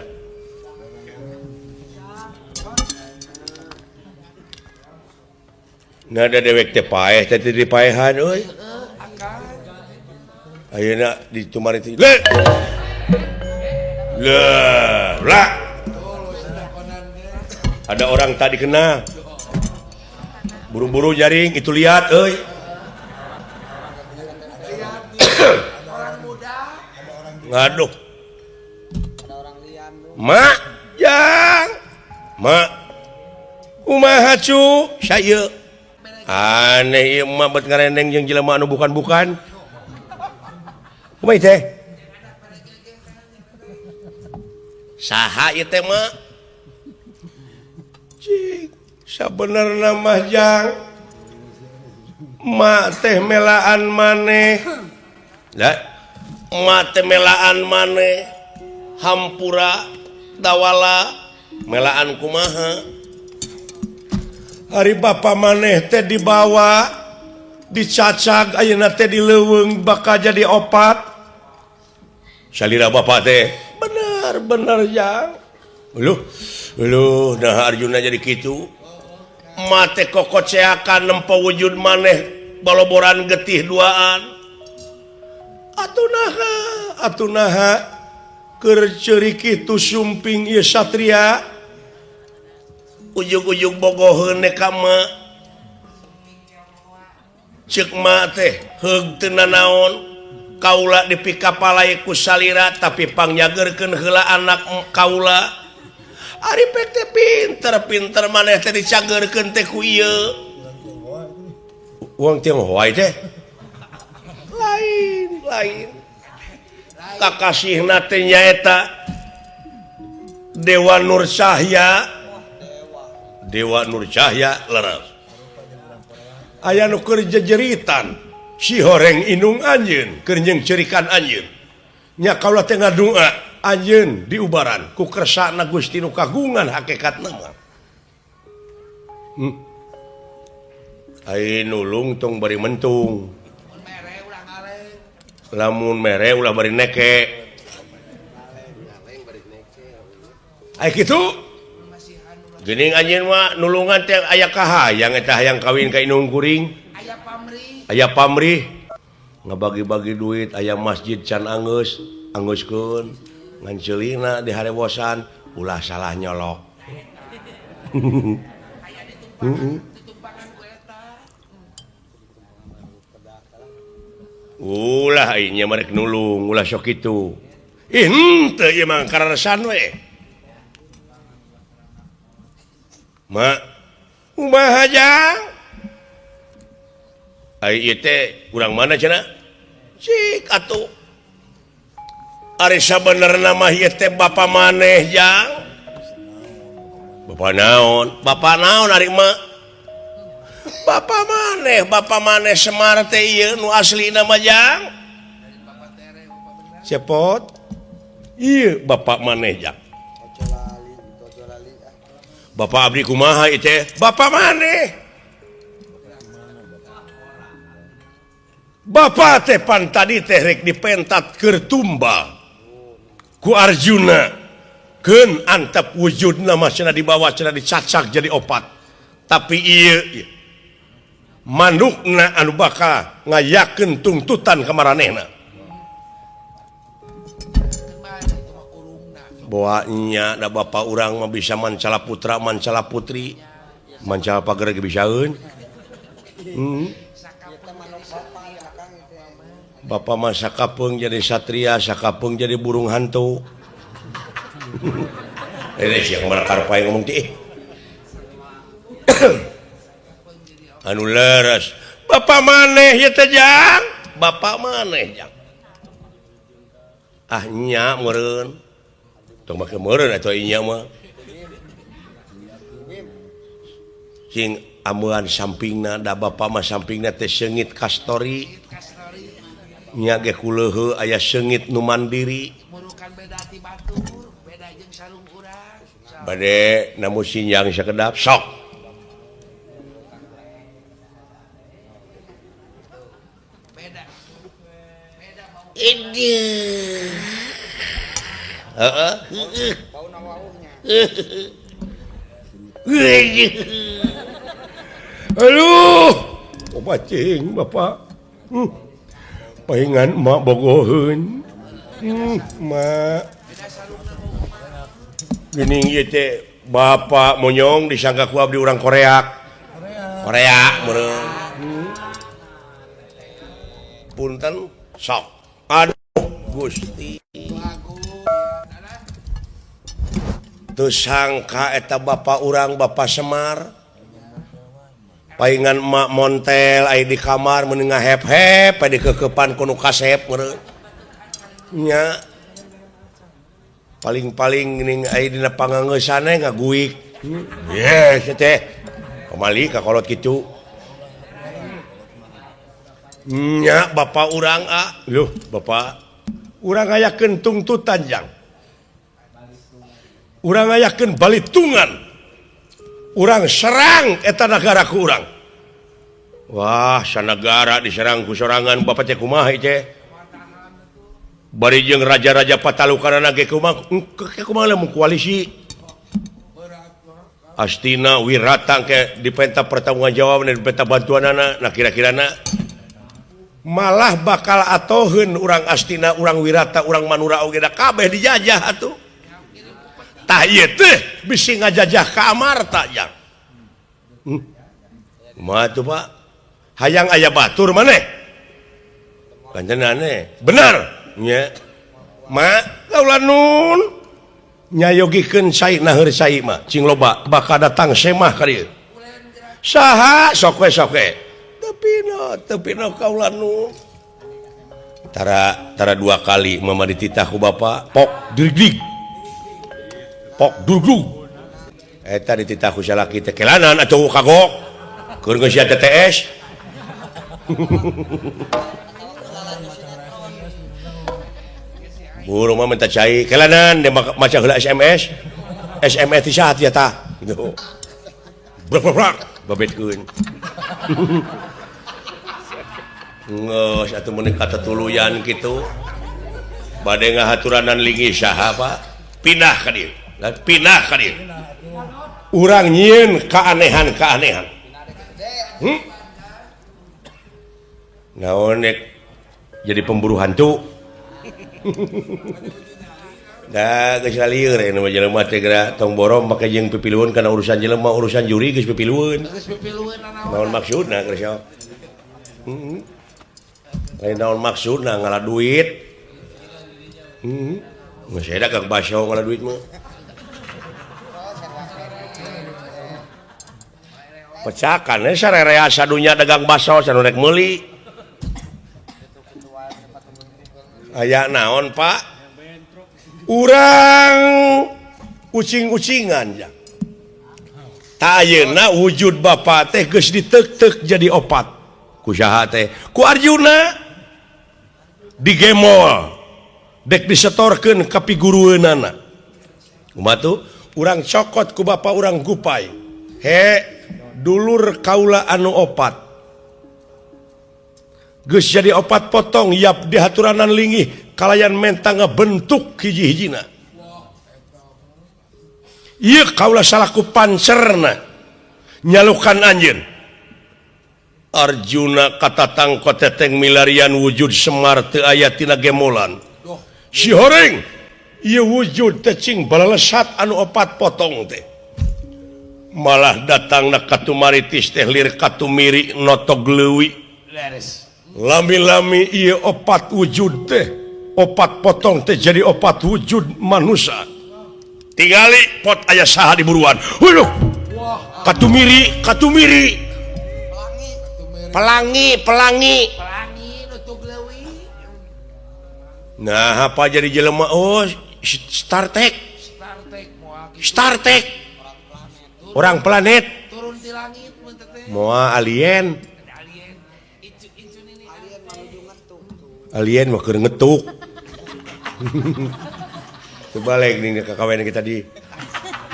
Nada dewek teh paeh teh teu dipaehan euy. Ayeuna ditumari teh. Le. Le, lah. Ada orang tadi kena. Buru-buru jaring itu lihat euy. Ngaduh. Mak, jang. Mak. Kumaha cu? Saya. Aneh ieu mah bet ngarendeng jeung jelema anu bukan-bukan. Kumaha teh? Saha ieu teh mah? Cik, sabenerna mah jang. Mak teh melaan maneh. Lah, mak teh melaan maneh. Hampura dawala melaan kumaha? Hari bapa maneh teh dibawa dicacag ayeuna teh dileuweung bakal jadi opat. Salira bapa teh bener-bener jang. Uluh, uluh nah Arjuna jadi kitu. Mate kokoceakan nempo wujud maneh baloboran getih duaan. Atuh naha keur ceurik kitu sumping ieu satria. Ujug-ujug bogoheun ka ma. Ceuk ma teh heug teu nanaon. Kaula dipikapalai ku salira tapi pangjageurkeun heula anak kaula. Ari pek teh pinter-pinter maneh teh dicageurkeun teh ku ieu. Uang Tionghoa teh. Lain, lain. Kakasihna teh nyaeta Dewa Nur Cahya. Dewa Nur Cahya leres. Aya nu keur jejeritan si horeng indung anjeun keur jeung cerikan anjeun. Nya kaula teh ngadua anjeun diubaran ku kersana Gusti nu kagungan hakikatna mah. Ai nulung tong bari mentung. Lamun mere ulah bari neke. Ai kitu geuning anjeun mah nulungan teh aya kahayang eta hayang kawin ka indung kuring. Aya pamrih. Aya pamrih. Ngabagi-bagi duit aya masjid can anggeus, anggeuskeun. Ngan ceulina diharewosan ulah salah nyolok. Ulah ieu nya rek nulung, ulah sok kitu. Ih henteu ieu mah kararesan we. Mak, kumaha jang? Ai ieu teh urang mana cenah? Cik atuh. Ari sabenerna mah ieu teh bapa maneh jang. Bapa naon? Bapa naon ari mak? Bapa maneh Semar teh ieu nu aslina mah jang. Cepot. Ieu bapa maneh jang. Bapak abdi kumaha ieu teh? Bapa maneh. Bapak teh pan tadi teh rek dipentat keur tumbal ku Arjuna. Keun antep wujudna mah cenah dibawa cenah dicacak jadi opat. Tapi ieu manukna anu bakal ngayakeun tuntutan ka maranehna. Boa nya da bapa urang mah bisa mancala putra, mancala putri, mancala pager ge bisaeun. Bapak mah sakapeung jadi satria, sakapeung jadi burung hantu. Ini siang mana karpai ngomong teh. Anu leres. Bapak maneh ieu teh jang? Bapak maneh jang. Ah nya meureun. Tong make meureun atuh inya mah. Cing amuan sampingna da bapak mah sampingna teh seungit kastori. Nya ge kuleuheu aya seungit nu mandiri. Murukan beda ti batur, beda jeung sarung urang. Bade namu sinjang sakedap sok. Beda. Beda bau. Idih. Heeh. Aduh, obat cing bapak. Paingan emak bogoheun. Mak. Geuning ieu teh bapak monyong disangka ku abdi urang Korea. Korea meureun. Punten sok. Aduh Gusti. Teu sangka eta bapak urang Bapak Semar. Paingan emak montel aya di kamar meuni ngahep-hep aya dikekepan ku nu kasep meureun. Nya. Paling-paling geuning aya dina pangangeusana ngaguik. Ye teh. Kamali ka kolot kitu. Nya bapak urang a. Loh, bapak urang ayakeun tungtutan jang. Urang ayakeun balitungan. Urang serang eta nagara ku urang. Wah, sanagara diserang ku sorangan bapak teh kumaha teh? Bari jeung raja-raja patalukanana ge kumaha kumaha lamun koalisi. Astina Wirata ke dipenta pertanggungjawab dan dipenta bantuanana, nah kira-kirana malah bakal atoheun urang Astina, urang Wirata, urang Manura oge da kabeh dijajah atuh. Tah ieu teh bisi ngajajah ka Amarta jang. Kumaha tuh Pak? Hayang aya batur maneh? Kancenane. Bener nya. Ma kaula nun nyayogikeun cai naheur cai mah cing loba bakal datang semah ka dieu. Saha sok we sok we. Tepino kaula nun. Tara dua kali mama dititah ku bapa pok dirdig. Pok duduk. Eta dititah ku salaki teh kelanan atuh kagok. Keur geus sia TTS. Buru mah minta cai kelanan dia maca heula SMS. SMS ti saha tia tah? Gitu. Brak brak brak babetkeun. Geus atuh meuni katatuluyan kitu. Bade ngahaturanan linggih saha Pak? Pindah ka dieu. Pindah ka dieu. Urang nyieun keanehan-keanehan. Naon nek jadi pemburu hantu. Da geus lieur anu mah jelema teh geura tong borong make jeung pipilueun kana urusan jelema urusan juri geus pipilueun. Geus pipilueun naon maksudna geus ya. Heeh. Lain naon maksudna ngala duit. Heeh. Geus aya dagang baso ngala duit mah. Pecakan eh sarerea sadunya dagang baso sanu rek meuli. Aya naon Pak? Urang ucing-ucingan ya. Ta ayeuna wujud bapa teh geus diteuk-teuk jadi opat. Ku saha teh? Ku Arjuna. Digemol. Dek disetorkeun ka pigurueunana. Kumaha tuh? Urang cokot ku bapa urang gupai. He, dulur kaula anu opat. Geus jadi opat potong yap dihaturanan linggih kalayan menta ngabentuk hiji-hijina. Ieu kaula salaku pancerna nyalukan anjeun. Arjuna katatang koteteng milarian wujud Semar teu aya tina gemolan. Si horeng ieu wujud teh cing balalesat anu opat potong teh. Malah datangna katumaritis teh lir katumiri notog leuwi. Lami-lami ieu opat wujud teh, opat potong teh jadi opat wujud manusia. Tingali pot aya saha di buruan. Waduh. Katumiri, katumiri. Pelangi, pelangi. Pelangi notog leuwi. Nah, apa jadi jelema? Oh, Star Trek. Star Trek. Orang planet. Turun di langit mun teh. Moal alien. Alien mah keur ngetuk. Tebalik nih kakawen kita di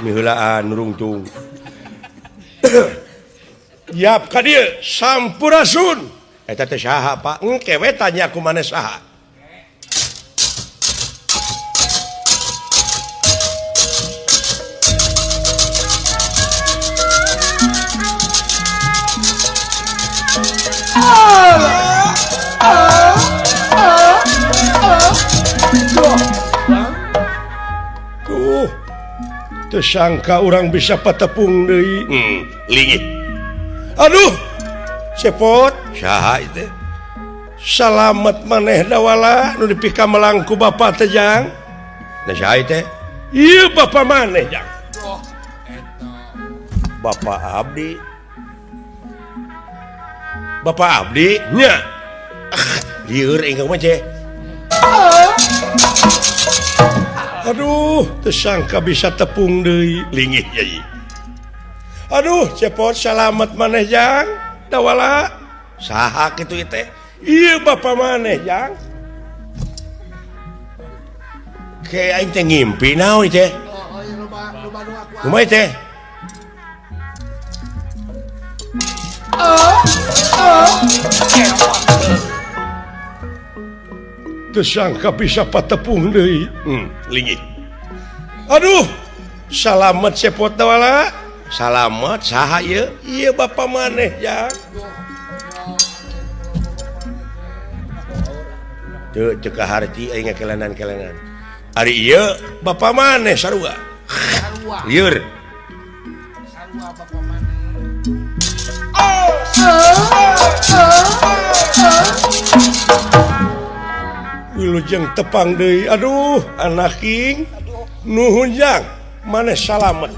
miheulaan nurungtung. Yap ka dieu sampurasun. Eta teh saha Pak? Engke we tanya ku maneh saha. Tuh, tersangka orang bisa patepung deui. Lingit. Aduh, cepot. Saha itu? Salamet maneh dawala nu dipika melangku bapak teh jang. Nah saha teh? Ieu bapak maneh jang. Bapak abdi. Bapak abdi nya. Lieur ingkang mah ceh. Aduh, tersangka bisa tepung deui lingih yai. Aduh, cepot salamet maneh jang. Dawala saha kitu teh? Ieu bapak maneh jang. Ke aing teh ngimpi naon teh? Kumaha teh? Tersangka bisa patepung deui. Lingih. Aduh, salamet cepot dawala. Salamet saha ieu? Ieu bapak maneh jang. Teu cek harti aing ngakelenan-kelenan. Ari ieu bapak maneh sarua. Lieur. Sarua bapak maneh. Wilujeng tepang deui. Aduh, anak king. Nuhun jang, maneh salamet.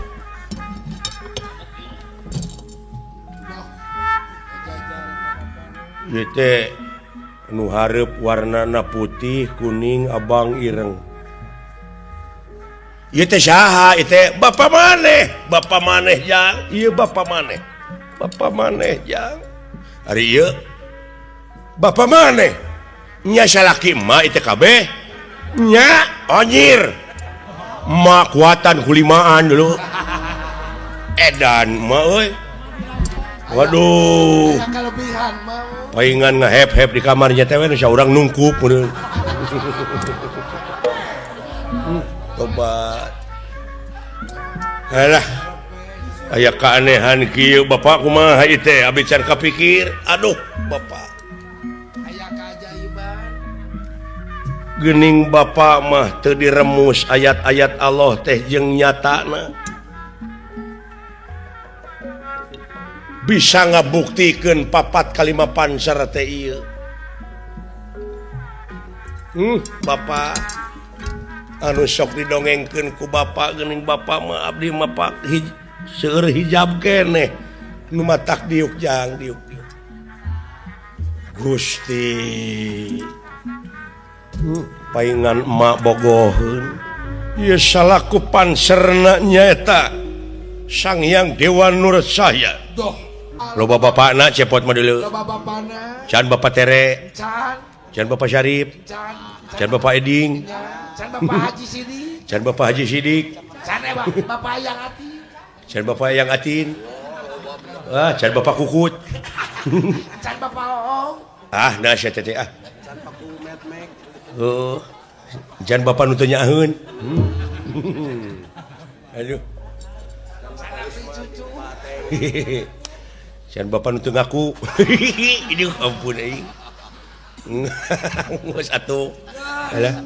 Ieu teh nu hareup warnana putih, kuning, abang, ireng. Ieu teh saha? Ieu teh bapak maneh. Bapak maneh jang. Ieu bapak maneh. Bapak maneh jang. Ari ieu bapak maneh. Nya salaki emak ieu teh kabeh. Nya anjir. Emak kuatan kulimaan dulu. Edan emak euy. Waduh. Paingan ngehep-hep di kamarnya teh we saurang nungkup meureun. Tobat. Alah. Aya keanehan kieu bapak kumaha ieu teh abdi can kapikir. Aduh, bapak. Aya keajaiban. Geuning bapak mah teu diremus ayat-ayat Allah teh jeung nyatana. Bisa ngabuktikeun papat kalima panser teh ieu. Bapak anu sok didongengkeun ku bapak geuning bapak mah abdi mah pak seueur hijab keneh nu matak diuk jang diuk diuk. Gusti. Paingan emak bogoheun. Ieu salaku panserna nyaeta Sang Hyang Dewa Nur Cahya. Loba bapakna cepot mah dulu. Loba bapana. Can Bapak Tere. Can. Can Bapak Syarif. Can. Can Bapak Eding. Can Bapak Haji Sidik. Can Bapak Haji Sidik. Can Bapak Yang Atin. Can Bapak Yang Atin. Ah, can Bapak Kukut. Can Bapak Oong. Ah, nah sia teh ah. Can Pak Metmek. Heuh. Can Bapak nu teu nyaaheun. Aduh. Can bapak nu teu ngaku. Aduh, ampun euy. Geus atuh. Alah.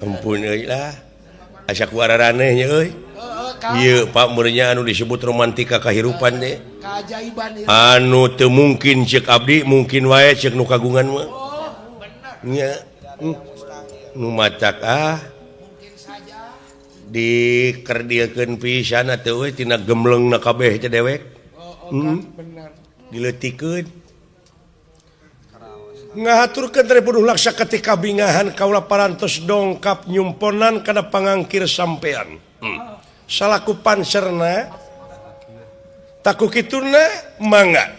Ampun euy lah. Asa ku araraneh nya euy. Ieu Pak meureunnya anu disebut romantika kahirupan teh. Keajaiban ieu. Anu teu mungkin ceuk abdi, mungkin wae ceuk nu kagungan mah. Oh, bener. Nya. Nu matak ah. Dikerdilkeun pisan atuh euy tina gemlengna kabeh teh dewek. Bener. Dileutikeun. Ngahaturkeun Tri Puduh Laksa ketika bingahan kaula parantos dongkap nyumponan kana pangangkir sampean. Salaku panserna taku kituna mangga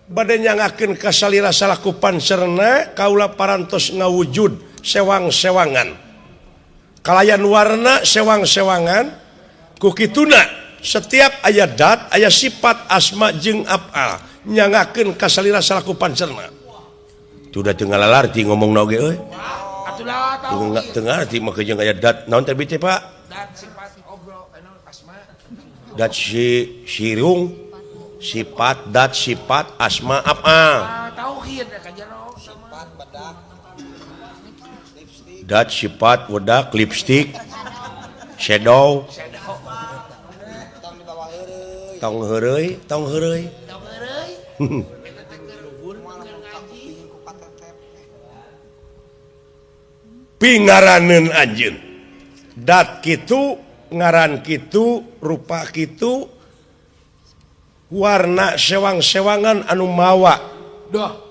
bade nyangakeun ka salira salaku panserna kaula parantos ngawujud sewang-sewangan. Kalayan warna sewang-sewangan ku kituna setiap aya dat aya sifat asma jeung afal nyangakeun ka salira salaku panserna. Sudah teu ngalalarti ngomongna oge euy. Teu ngarti mah jeung aya dat naon teh teh Pak? Dat sifat obrol anu asma. Dat si sirung sifat dat sifat asma afal. Tauhid ka jero. Sifat bedak. Lipstik. Dat sifat wedak lipstik. Shadow. Tong dibawa heureuy. Tong heureuy, tong heureuy. Tong heureuy. Pingaraneun anjeun. Dat kitu, ngaran kitu, rupa kitu, warna sewang-sewangan anu mawa. Duh.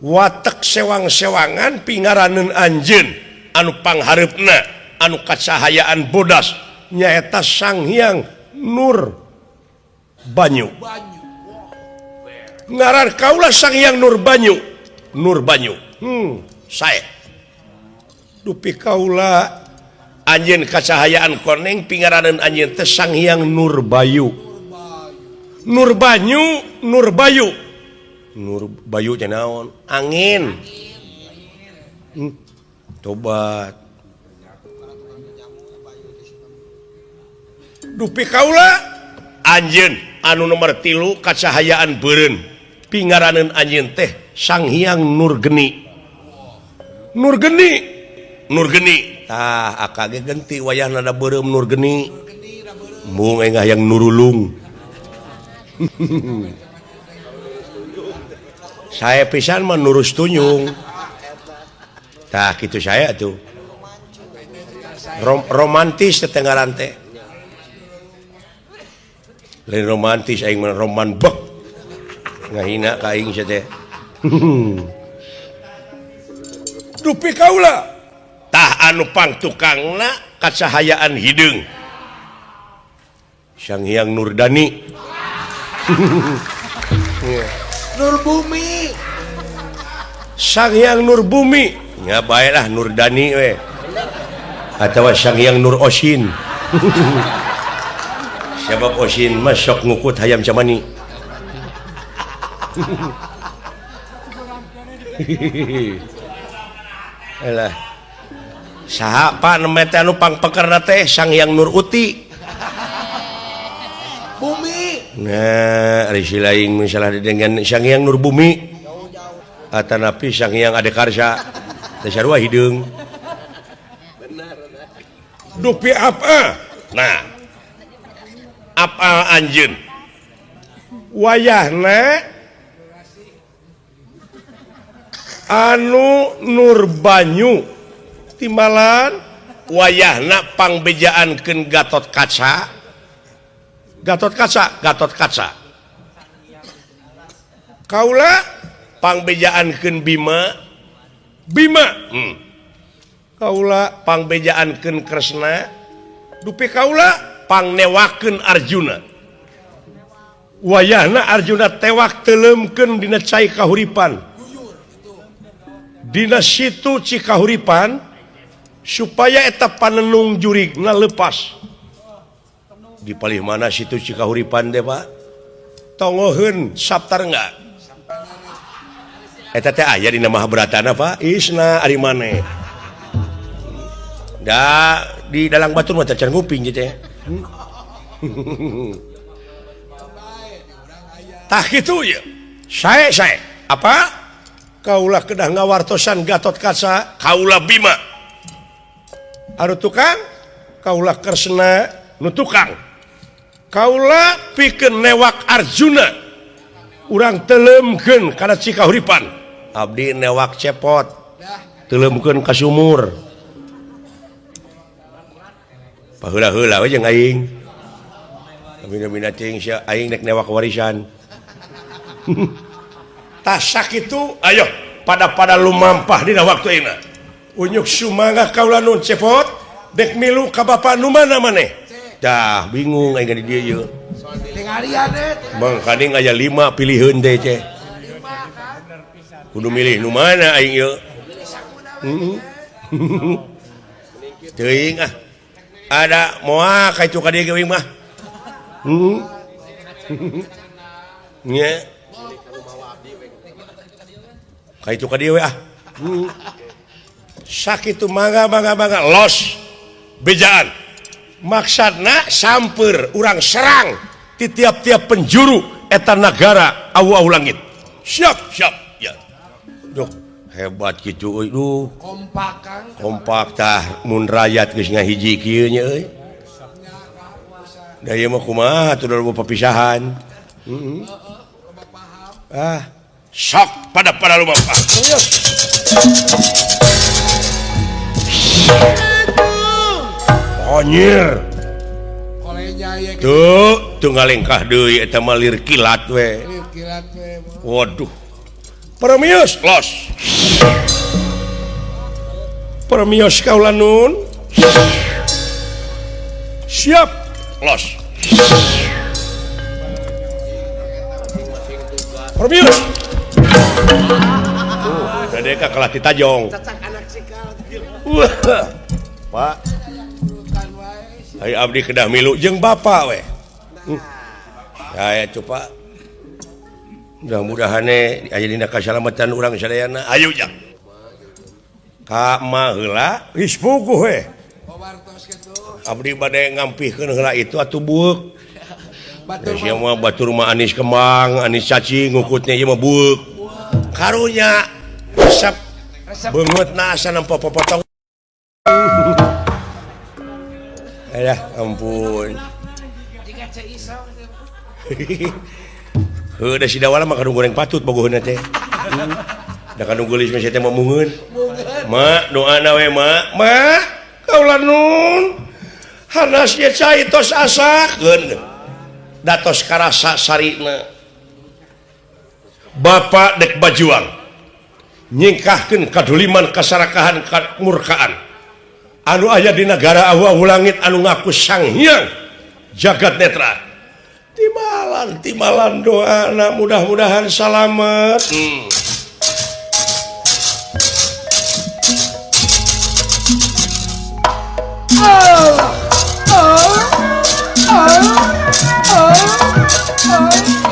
Watek sewang-sewangan pingaraneun anjeun anu panghareupna anu kacahayaan bodas nyaeta Sang Hyang Nur Banyu. Ngaran kaula Sang Hyang Nur Banyu. Nur Banyu. Sae. Dupi kaula anjeun kacahayaan koneng pingaraneun anjeun teh Sang Hyang Nur Bayu. Nur Banyu, Nur Bayu. Nur Bayu teh naon? Angin. Tobat. Dupi kaula anjeun anu nomor 3 kacahayaan beureun pingaraneun anjeun teh Sang Hyang Nur Geni. Nur Geni. Nur Geni. Tah akage genti wayahna da beureum Nur Geni. Mung aing hayang nurulung. Saya pisan mah nurus tunyung. Tah kitu saya tuh. Romantis tetenggaran teh. Lain romantis aing mah roman bek. Ngahina ka aing sia teh. Dupi kaula tah anu pangtukangna kacahayaan hideung. Sang Hyang Nurdani. Nur Bumi. Sang Hyang Nur Bumi. Nya bae lah Nurdani we. Atawa Sang Hyang Nur Osin. Sebab Osin mah sok ngukut hayam camani. Elah. Saha Pak nembe teh anu pangpekerna teh Sang Hyang Nur Uti. Bumi. Nah, ari si lain mun salah didengan Sang Hyang Nur Bumi. Atanapi Sang Hyang Ade Karsa. Teh sarua hideung. Dupi apa? Nah. Apa anjeun? Wayahna anu Nur Banyu timbalan wayahna pangbejaankeun Gatot Kaca. Gatot Kaca, Gatot Kaca. Kaula pangbejaankeun Bima. Bima. Kaula pangbejaankeun Kresna. Dupi kaula pangnewakeun Arjuna. Wayahna Arjuna tewak teuleumkeun dina cai kahuripan. Dina situ Cikahuripan supaya eta panenung jurigna lepas. Di palih mana situ Cikahuripan deh Pak? Tongoheun Saptarengga. Eta teh aya dina Mahabratana Pak. Isna ari maneh. Da di dalang batur mah can nguping gitu ya. Tah kitu ye. Sae sae. Apa? Kaula kedah ngawartosan Gatot Kaca, kaula Bima. Anu tukang, kaula Kresna nu tukang. Kaula pikeun newak Arjuna. Urang teuleumkeun kana Cikahuripan. Abdi newak cepot. Teuleumkeun ka sumur. Paheula-heula we jeung aing. Amina-mina teuing sia aing nek newak warisan. Tah sakitu ayo pada-pada lumampah dina waktu ina. Unyuk sumangga kaula nun cepot dek milu ka bapa nu mana maneh. Dah bingung aing di dieu ieu. Mangkaning aya 5 piliheun teh ceh. Kudu milih nu mana aing ieu. Teuing ah. Ada moal ka itu ka dieu ge mah. Nya. Ka itu ka dieu we ah. Sakitu mangga mangga mangga los bejaan. Maksudna samper urang serang di tiap-tiap penjuru eta nagara awu-awu langit. Siap siap. Duh, hebat kitu euy duh. Kompak Kang. Kompak tah mun rakyat geus ngahiji kieu nya euy. Da ieu mah kumaha atuh loba papisahan. Heeh. Ah, sok pada loba paham. Anjir. Tuh, tuh ngalengkah deui eta mah lir kilat we. Lir kilat we. Waduh. Permios los. Permios kaula nun. Siap los. Permios. Tuh, dadeka kalah ditajong. Wah. Pak. Ayo abdi kedah milu jeung bapak we. Aya tuh Pak. Mudah-mudahan aya dina kasalamatan urang sadayana. Ayo jang. Ka ma heula geus puguh we. Abdi bade ngampihkeun heula itu atuh bueuk. Batur mah batur mah anis kembang, anis cacing ngukutnya ieu mah bueuk. Karunya resep beungeutna asa nempo popotong. Alah ampun. Heuh da si Dawala mah kandung goreng patut bogoheunna teh. Da kandung geulis mah teh mah mungeun. Ma doana we ma. Ma kaula nun. Hanas ye cai tos asakeun. Da tos karasa sarina. Bapak dek bajuang. Nyingkahkeun kaduliman kasarakahan kamurkaan. Anu aya di negara awu-awu langit anu ngaku Sang Hyang Jagat Netra. Timalan timalan doana mudah-mudahan salamet.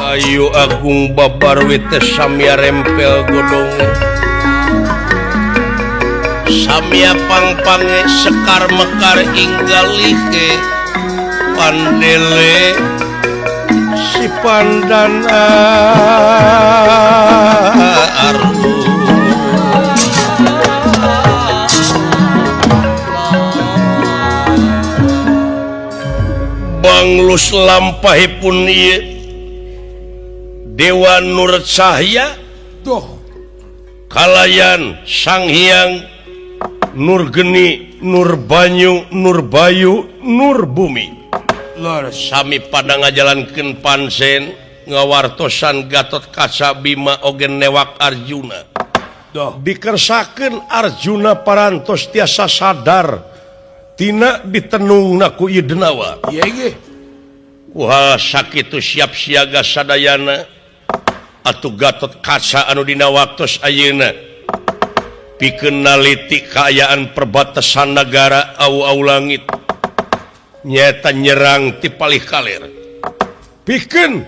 Ayu Agung Babarwi teh samya rempel godong. Samya pangpange sekar mekar inggalike pandele si pandan aru. Banglus lampahipun ieu Dewa Nur Cahya tuh kalayan Sang Hyang Nur Geni, Nur Banyu, Nur Bayu, Nur Bumi. Lur. Sami pada ngajalankeun pansen ngawartosan Gatot Kaca Bima oge newak Arjuna. Duh. Dikersakeun Arjuna parantos tiasa sadar tina ditenungna ku ieu denawa. Ieu ge. Kuhal sakitu siap siaga sadayana atuh Gatot Kaca anu dina waktos ayeuna pikeun naliti kaayaan perbatasan negara awu-awu langit nyata nyerang ti palih kaler pikeun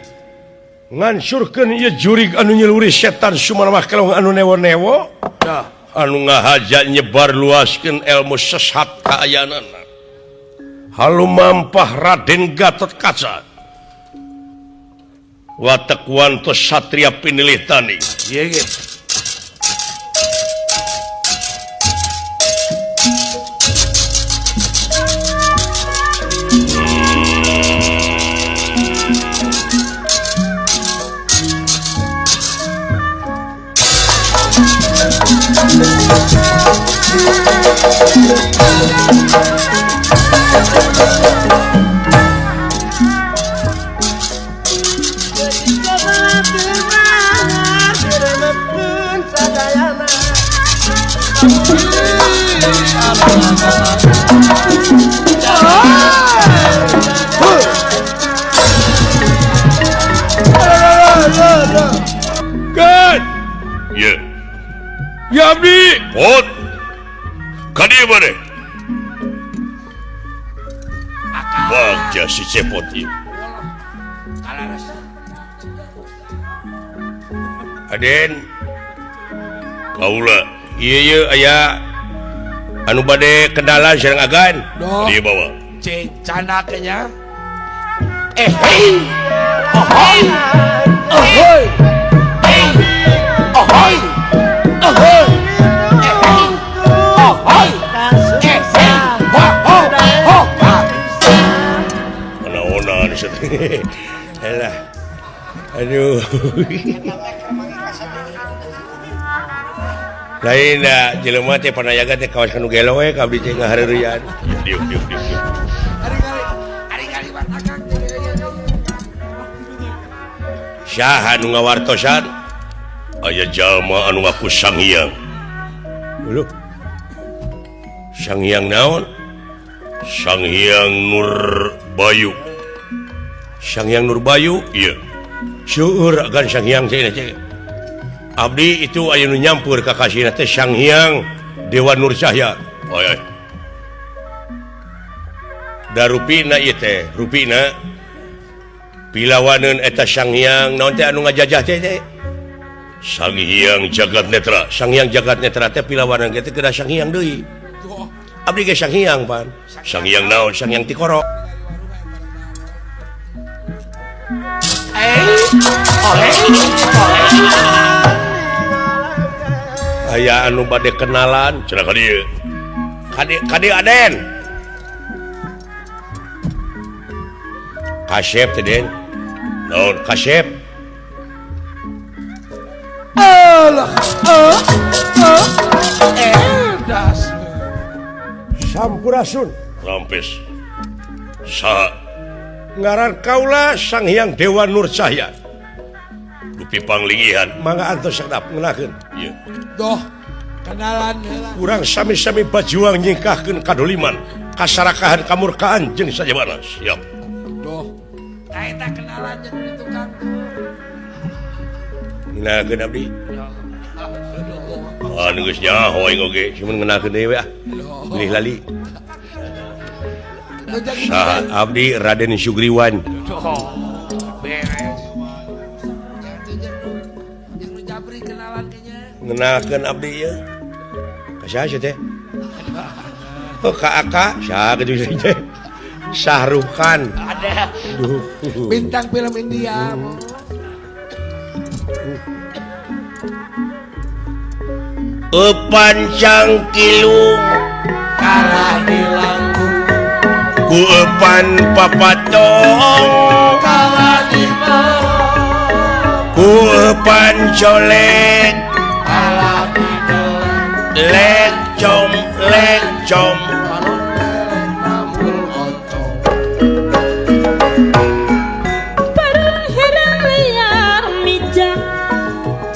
ngansurkeun ieu jurig anu nyeluri setan Sumarmah Kelong anu newo-newo anu ngahaja nyebar luaskeun ilmu sesat kaayaanana. Halumampah Raden Gatot Kaca watek wantos satria pinilih tani. Ieu ge. Good. Yeah. Ya abdi. Pot. Ka dieu maneh? Bagja si Cepot ieu. Aden. Kaula. Ieu ieu aya anu bade kendala sareng agan. Dieu bawa. Cicana nya. Eh hei. Ahoy. Ahoy. Ahoy. Lain da jelema teh panayaga teh kawas kanu gelo we ka abdi teh ngahareureuyaan. Diuk diuk diuk. Saha nu ngawartosan? Aya jalma anu ngaku Sang Hyang. Lho. Sang Hyang naon? Sang Hyang Nur Bayu. Sang Hyang Nur Bayu? Iya. Seueur agan Sang Hyang teh teh. Abdi itu aya nu nyampur ka kasihna teh Sang Hyang Dewa Nur Cahya. Oy. Da rupina ieu teh, rupina pilawaneun eta Sang Hyang naon teh anu ngajajah teh teh? Sang Hyang Jagat Netra. Sang Hyang Jagat Netra teh pilawanan teh kedah Sang Hyang deui. Abdi ge Sang Hyang pan. Sang Hyang naon? Sang Hyang Tikoro. Aya anu bade kenalan cenah ka dieu. Ka dieu Aden. Kasep teh Den. Naon kasep? Alah, das. Sampurasun. Rampes. Saha? Ngaran kaula Sang Hyang Dewa Nur Cahya. Dupi panglingihan. Mangga antos sakedap ngeunahkeun. Ieu. Doh, kenalan heula. Urang sami-sami bajuang nyingkahkeun kadoliman, kasarakahan kamurkaan jeung sajabana. Siap. Doh. Ka eta kenalan jeung di tukang. Ngeunahkeun abdi. Ah, geus nyaho aing oge, cuman ngeunahkeun deui we ah. Bilih lali. Saha abdi Raden Sugriwan. Beres. Yang nu jabri kenalan kayaknya. Ngeunahkeun abdi ieu. Ka saha sia teh? Oh, ka Aka, saha kitu teh? Sahrukan. Ada. Bintang film India. Eupan cangkilung kalah di langgung, ku eupan papatong kalah di bawah, ku eupan colek kalah di delek, lecom lecom nambul oncom. Parang liar mijak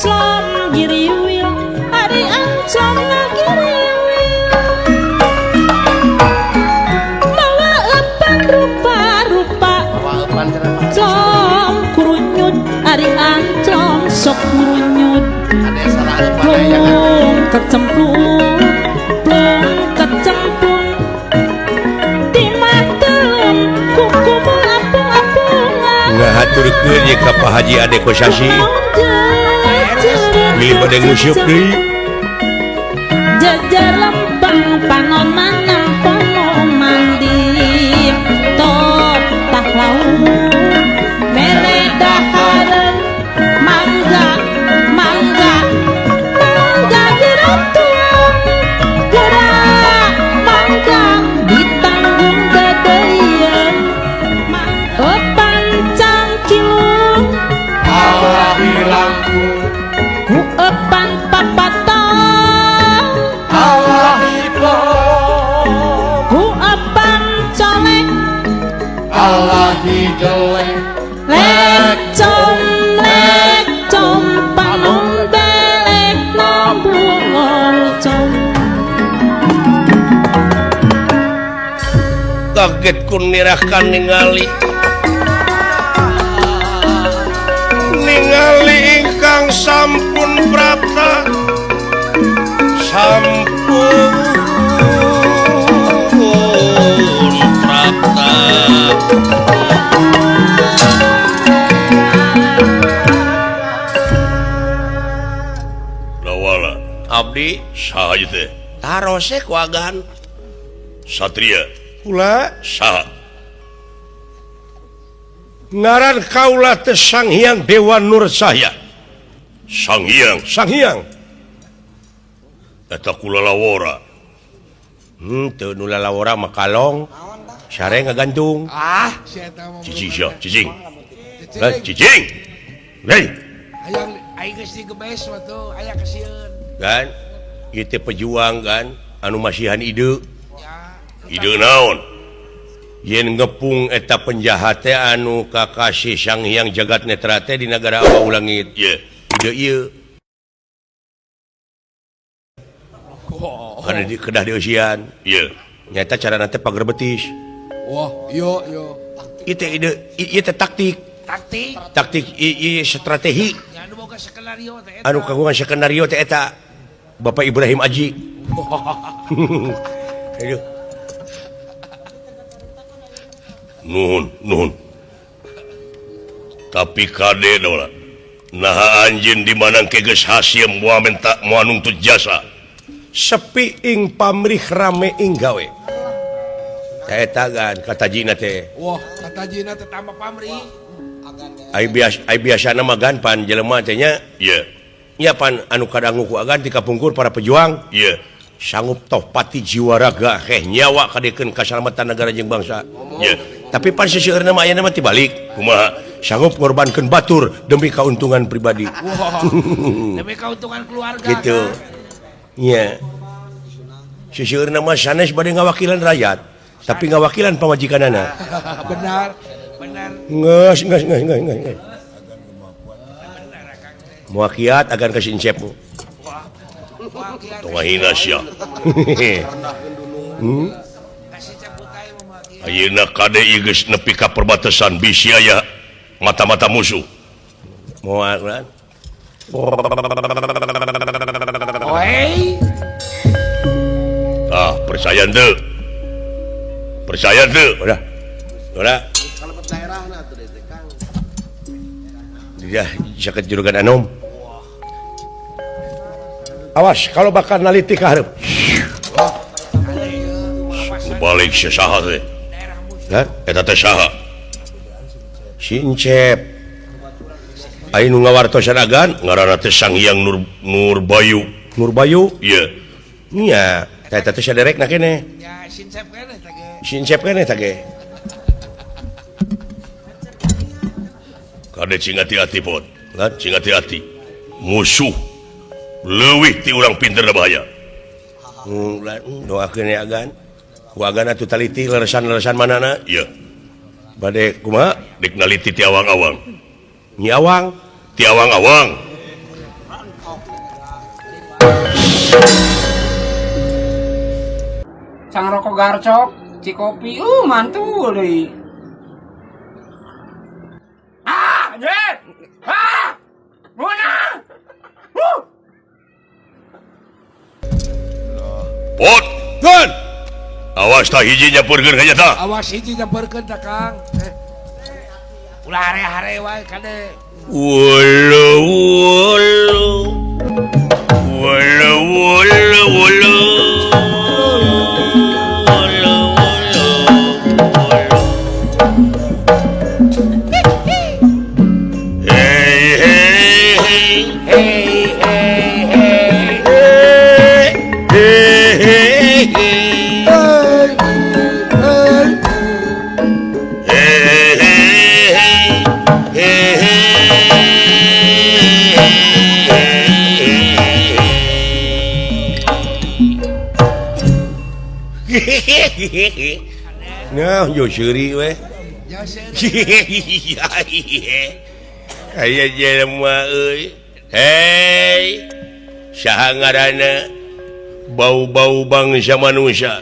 clom giriwil ari ancom ngagiriwil mawa eupan rupa-rupa clom kurunyut ari ancom sok kurunyut plung kecemplung plung kecemplung di matelem kuku apung-apungan ngahaturkeun ye ka Pak Haji Ade Kosasi bilih bade nguseup deui. Jajar lempang panon manang pono mandi top tah laut mere dahareun mangga mangga mangga gerak tuang gerak mangga ditanggung dadeuyeun eupan cangkilung kalah di langgung, ku eupan papatong kalah di bawah, ku eupan colek kalah di delek, lecom lecom panon belek nambung oncom. Kaget ku nirahkan ningali ningali ingkang sampun prapta sampun prapta. Lawala abdi saha ieu teh? Tarose ku agan Satria. Kula saha? Ngaran kaula teh Sang Hyang Dewa Nur Cahya. Sang Hyang, Sang Hyang. Eta kula lawora. Teu nu lalawora mah kalong. Sare ngagantung. Ah, si eta mah. Cicing sia, cicing. Heh, cicing. Hei. Hayang aing geus digebes mah tuh aya kesieun. Kan ieu teh pejuang kan anu masihan ide. Ide naon? Yen ngepung eta penjahat teh anu kakasih Sang Hyang Jagat Netra teh di negara Awu Langit. Ye, ide ieu. Kada di kedah dieusian. Ye, nyata carana teh pager betis. Wah, yo yo. Ieu teh ide, ieu teh taktik. Taktik. Taktik ieu strategi. Anu boga skenario teh eta. Anu kagungan skenario teh eta. Bapak Ibrahim Aji. Aduh. Nuhun, nuhun. Tapi kade dola. Naha anjeun di manangke geus hasim moal menta moal nuntut jasa. Sepi ing pamrih rame ing gawe. Eta kan katajina teh. Wah, katajina teh tambah pamrih. Ai biasa ai biasana mah gan pan jelema teh nya. Ieu. Nya pan anu kadangu ku agan ti kapungkur para pejuang. Ieu. Sanggup toh pati jiwa raga heh nyawa kadekeun kasalamatan negara jeung bangsa. Ieu. Tapi pan seseueurna mah ayeuna mah tibalik. Kumaha? Sanggup ngorbankeun batur demi keuntungan pribadi. Wah, demi keuntungan keluarga. Gitu. Nya. Seseueurna mah sanes bade ngawakilan rakyat, tapi ngawakilan pamajikanana. Benar, benar. Geus, geus, geus, geus, geus. Muakiat agan ka si Encep. Tong hina sia. Ayeuna kade ieu geus nepi ka perbatasan bisi aya mata-mata musuh. Moal kan? Oi. Ah, percaya teu? Percaya teu? Udah. Udah. Kalebet daerahna atuh teh Kang. Dia jaket juragan anom. Awas kalau bakal naliti ka hareup. Balik si saha teh. Hah? Eta teh saha? Si Encep. Aya nu ngawartosan agan ngaranna teh Sang Hyang Nurbayu. Nurbayu? Ieu. Nya, eta teh saderekna keneh. Ya, si Encep keneh teh ge. Si Encep keneh teh ge. Kade cing hati-hati pot. Lan cing hati-hati. Musuh leuwih ti urang pinter da bahaya. Doakeun ya agan. Ku agan atuh taliti leresan-leresan manana? Ieu. Bade kumaha? Dek naliti ti awang-awang. Nyi awang, ti awang-awang. Cang rokok garcok, cikopi, mantul deui. Ah, anjir. Ah! Mana? Pot, kan. Awas tah hiji nyamperkeun ka nya. Awas hiji nyamperkeun tah Kang. Ulah hare-hare wae kade. Wulu wulu. Wulu wulu wulu. Wulu wulu. Hey hey hey. Hey hey hey. Hey hey hey. Nah, yo seuri we. Aya jelema euy. Hei, saha ngaranna? Bau-bau bangsa manusia.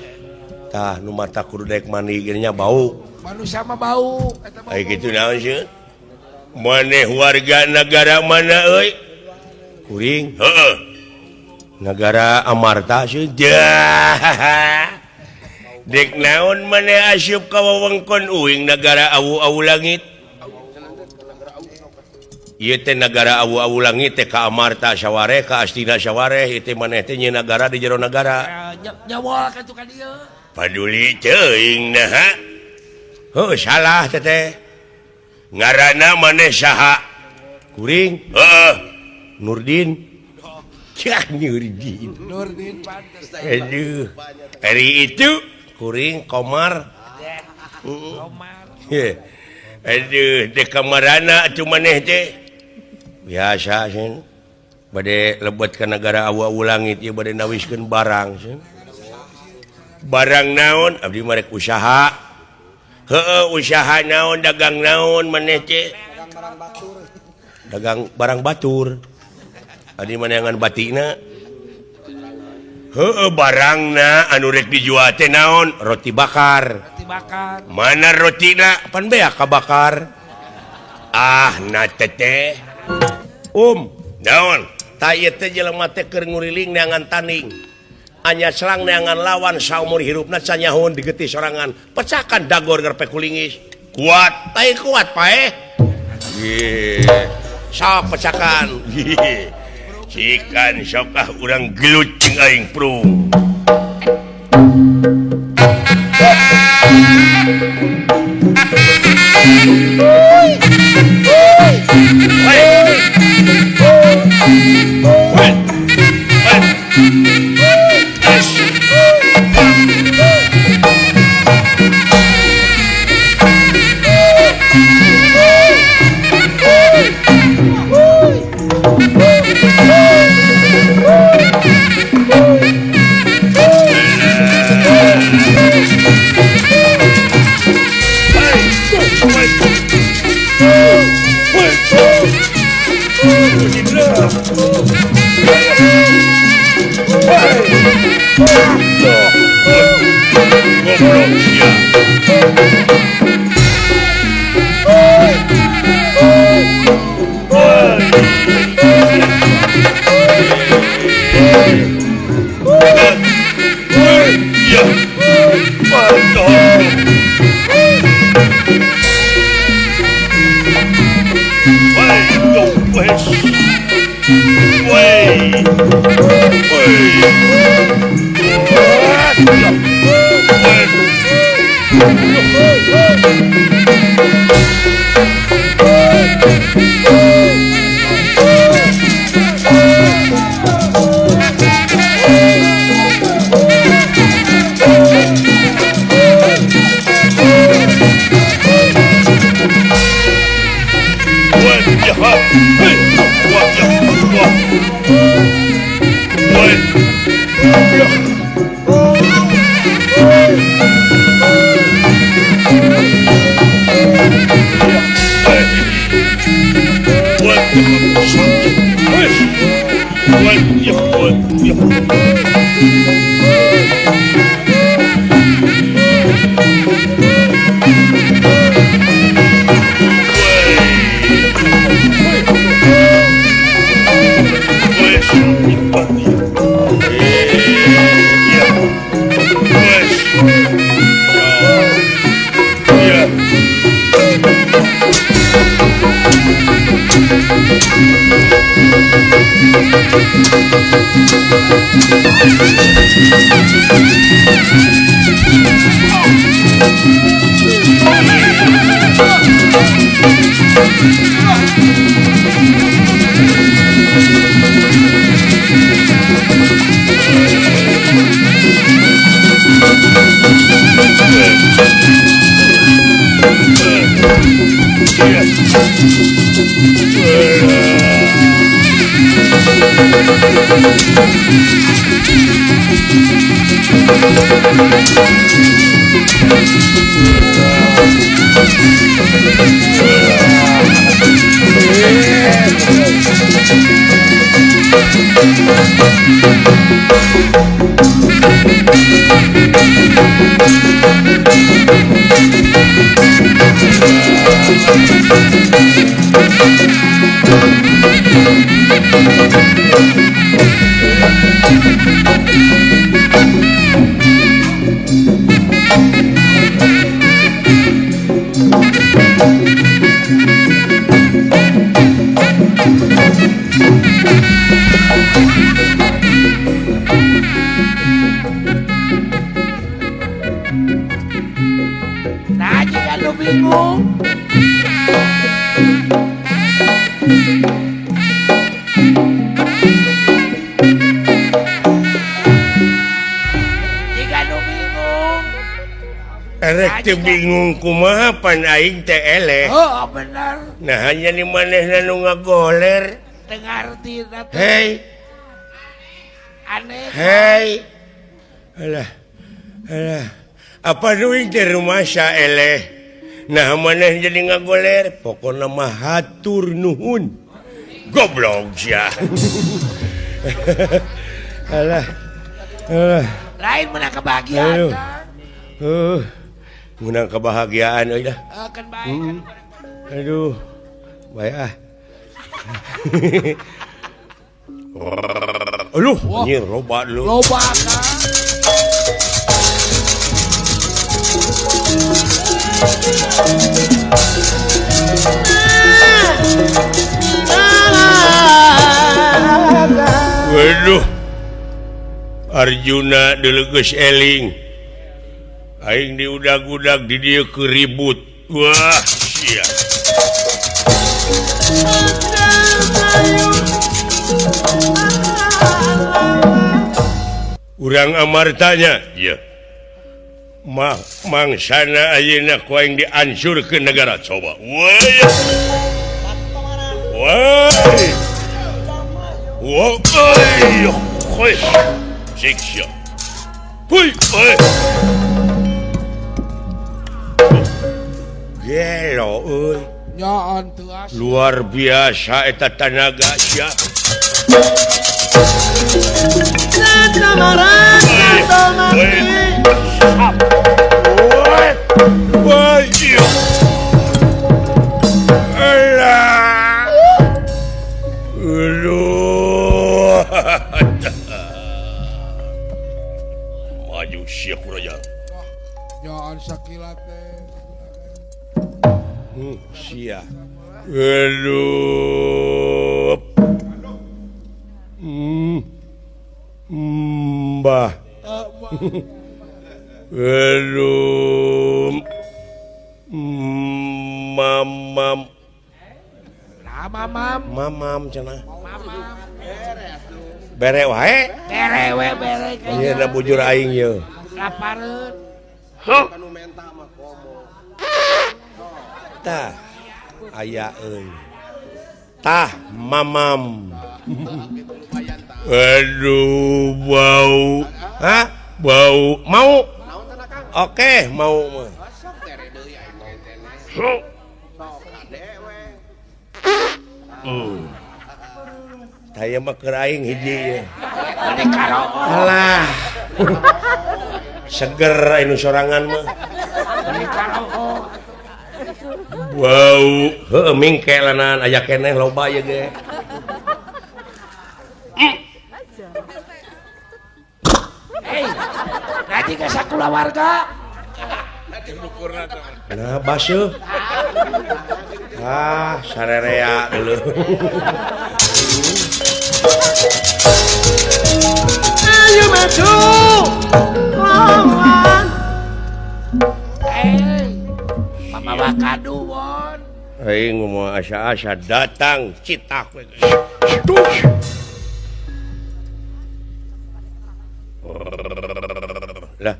Tah nu mata kudu daek mandi ge nya bau. Manusia mah bau, eta bau. Ai kitu naon sieun? Maneh warga negara mana euy? Kuring. Heeh. Negara Amarta sieun. Dek naon maneh asup ka wewengkon uing negara awu-awu langit. Ieu teh negara awu-awu langit teh ka Amarta sawareh, ka Astina sawareh, ieu teh maneh teh nyeun nagara di jero nagara. Nyawol ka tu ka dieu. Paduli teuing naha. Heuh salah teh teh. Ngaranna maneh saha? Kuring. Heeh. Nurdin. Cah Nurdin. Nurdin pantes. Aduh. Ari itu kuring Komar. Komar. Aduh, dek kamarana atuh maneh teh. Biasa sih. Bade lebet ke negara awu-awu langit ieu bade nawiskeun barang sih. Barang naon abdi mah rek usaha. Heueuh usaha naon dagang naon maneh teh? Dagang barang batur. Adi maneangan batikna. Heueuh barangna anu rek dijual teh naon? Roti bakar. Roti bakar. Mana rotina? Pan beak kabakar. Ah na teteh. Naon? Ta ieu teh jelema teh keur nguriling neangan tanding. Anya selang neangan lawan saumur hirupna sanyahun digetih sorangan. Pecahkan dagor gerpe kulingis. Kuat, tai kuat paeh. Ye. Sok pecahkan. Cikan sok ah urang gelut jeung aing prung. Erek teu bingung kumaha pan aing teh eleh. Oh, bener. Nah, hanya di manehna nu ngagoler. Teu ngarti teh. Hei. Aneh. Hei. Alah. Alah. Apa duit teh rumasa eleh. Nah, maneh jadi ngagoler. Pokona mah hatur nuhun. Goblok sia. Alah. Alah. Lain menang kebahagiaan. Menang kebahagiaan euy dah. Kan bae kan. Aduh. Bae ah. Aduh, anjir loba lu. Loba kan. Waduh. Arjuna delegeus eling. Aing diudag-udag di dieu keur ribut. Wah, sia. Urang Amartanya, ya. Mah mangsana ayeuna ku aing diansur ke negara coba. Wah. Wah. Wah. Siksa. Hui, oi. Gelo euy. Nyaan teu asa. Luar biasa eta tanaga sia. Alah. Aduh. Maju sia kuraja. Jangan sakila teh. Sia. Aduh. Mbah. Aduh. Mamam. Mamam. Mamam cenah. Bere wae. Bere we bere. Ieu da bujur aing ieu. Lapareun. Heuh. Kanu menta mah komo. Tah aya euy. Tah mamam. Aduh bau. Hah? Bau. Mau? Oke, mau mah. Taya mah keur aing hiji ye. Alah. Seger anu sorangan mah. Bau. Heueuh mingkelanan aya keneh loba ieu ge. Hei, ngaji ka sakulawarga. Nah, basuh. Ah, sarerea dulu. Ayo maju. Lawan. Hei, mamawa kadu won. Aing ngomong asa-asa datang citak we. Lah.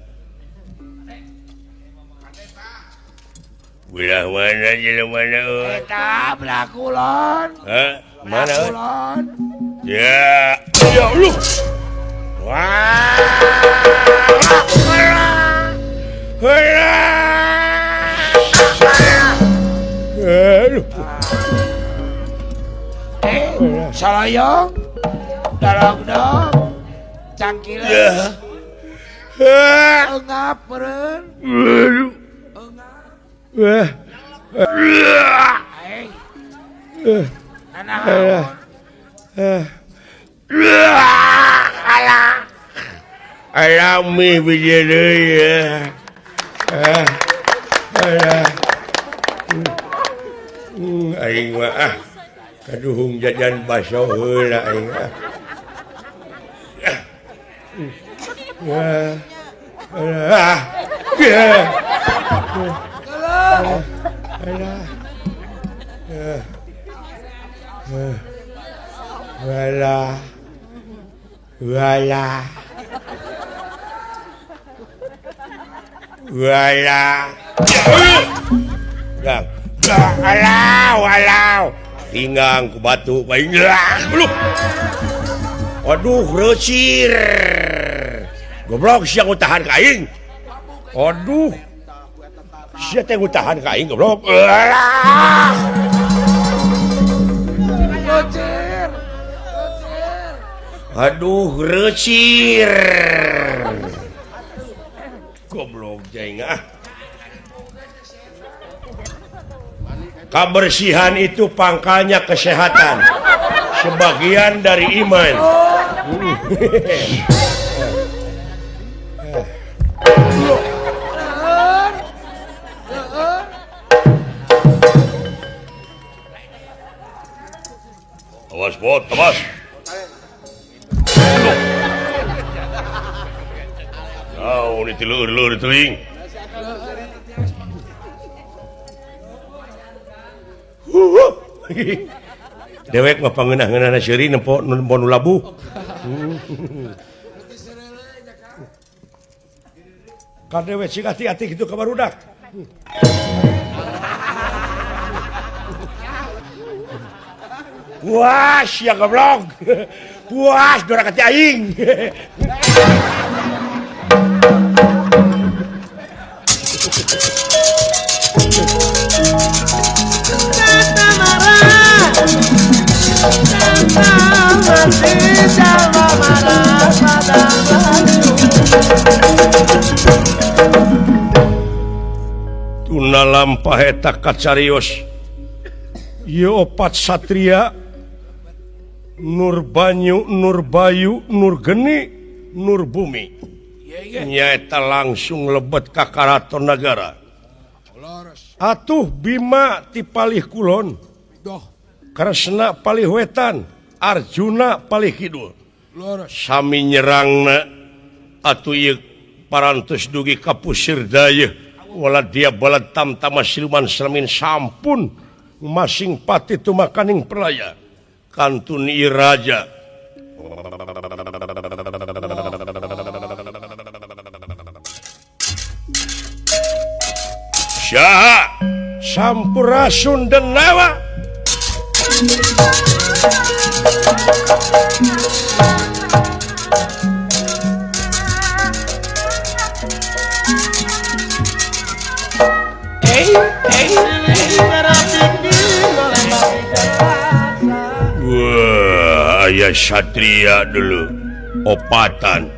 Belah mana jelema mana euy? Eta belah kulon. Hah? Mana euy? Kulon. Ya, ya Allah. Wah. Aduh. Salayong. Darogdog. Cangkile. Engap meureun. Aduh. Wah. Alami biji deui ya. Aing mah ah kaduhung jajan baso heula aing ah. Walah. Walah. Walah. Alau, alau. Tinggang ku batu aing. Aduh, reucir. Goblok sia ngutahan ka aing. Aduh. Sia teh ngutahan ka aing goblok. Reucir. Aduh, reucir. Goblok jeng ah. Kebersihan itu pangkalnya kesehatan. Sebagian dari iman. Awas bot, awas. Oh, ini telur-telur teuing. Dewek mah pangeunah-ngeunahna seuri nempo nu labuh. Ka dewek sing ati-ati kitu ka barudak. Puas ya goblok. Puas dora ka aing. Tuna lampah eta kacarios. Ieu opat satria Nur Banyu, Nur Bayu, Nur Geni, Nur Bumi. Nyaeta langsung lebet ka Karaton Nagara. Atuh Bima ti palih kulon, Kresna palih wetan, Arjuna palih kidul. Sami nyerangna atuh ieu parantos dugi ka Pusir Dayeuh wala dia balad tamtama siluman selemin sampun masing pati tumakaning perlaya kantun ieu raja. Syaha Sampurasun Denawa. Wah, aya satria dulu opatan.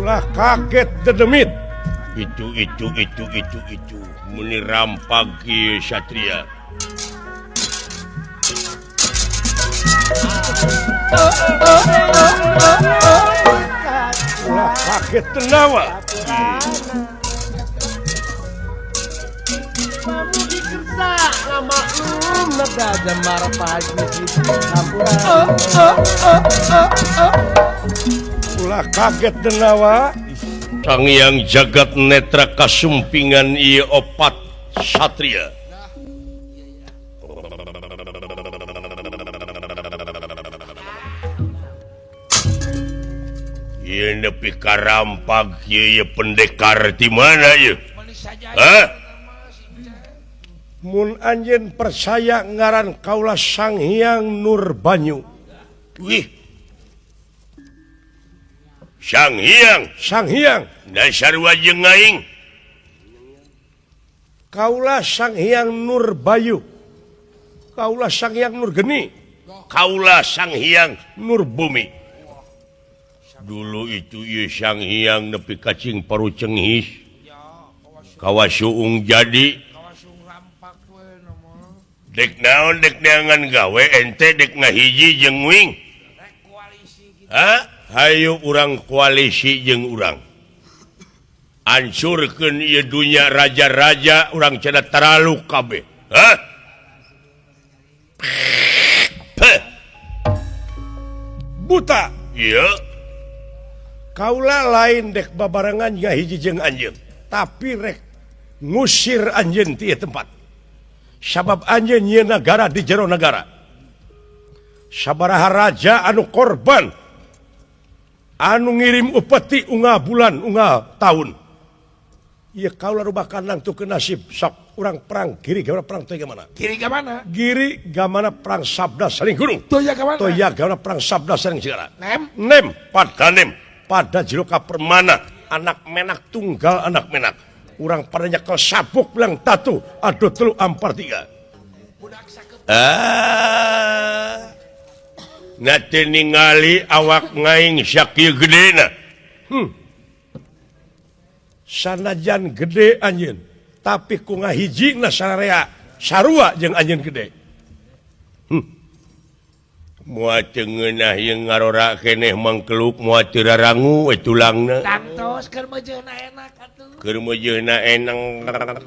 Ulah kaget dedemit. Itu meni rampag ieu satria. Ulah kaget tenawa. Ulah kaget denawa. Sangyang jagat netra kasumpingan ieu opat satria. Ieu nepi ka rampag ieu pendekar ti mana ieu? Hah? Mun anjeun percaya ngaran kaula Sang Hyang Nur Banyu. Wih. Sang Hyang, Sang Hyang dasar jeung aing. Kaula Sang Hyang Nur Bayu. Kaula Sang Hyang Nur Geni. Kaula Sang Hyang Nur Bumi. Dulu itu ieu Sang Hyang nepi ka cing parucenghis. Kawasuung jadi. Dek naon dek neangan gawe ente dek ngahiji jeung wing. Hah? Hayu urang koalisi jeung urang. Hancurkeun ieu dunya raja-raja urang cenah taralu kabeh. Hah? Buta. Ieu. Kaula lain dek babarengan ngahiji jeung anjeun, tapi rek ngusir anjeun ti ieu tempat. Sabab anjeun nyieun nagara di jero nagara. Sabaraha raja anu korban anu ngirim upeti unggal bulan unggal tahun. Ieu kaula rubah kandang tuh ke nasib sok urang perang giri gamana perang toya gamana. Giri gamana? Giri gamana perang sabda saling gunung. Toya gamana? Toya gamana perang sabda saling segara. Nem? Nem pada nem pada jero kapermana anak menak tunggal anak menak. Urang pada nyekel sabuk bilang tatu aduh telu ampar tiga. Ah. Nate ningali awak ngaing sakieu gedena. Sanajan gede anjeun, tapi ku ngahijina sararea sarua jeung anjeun gede. Moal teu ngeunah jeung ngarora keneh mangkeluk moal teu rarangu we tulangna. Tangtos keur meujeuhna enak atuh. Keur meujeuhna enak.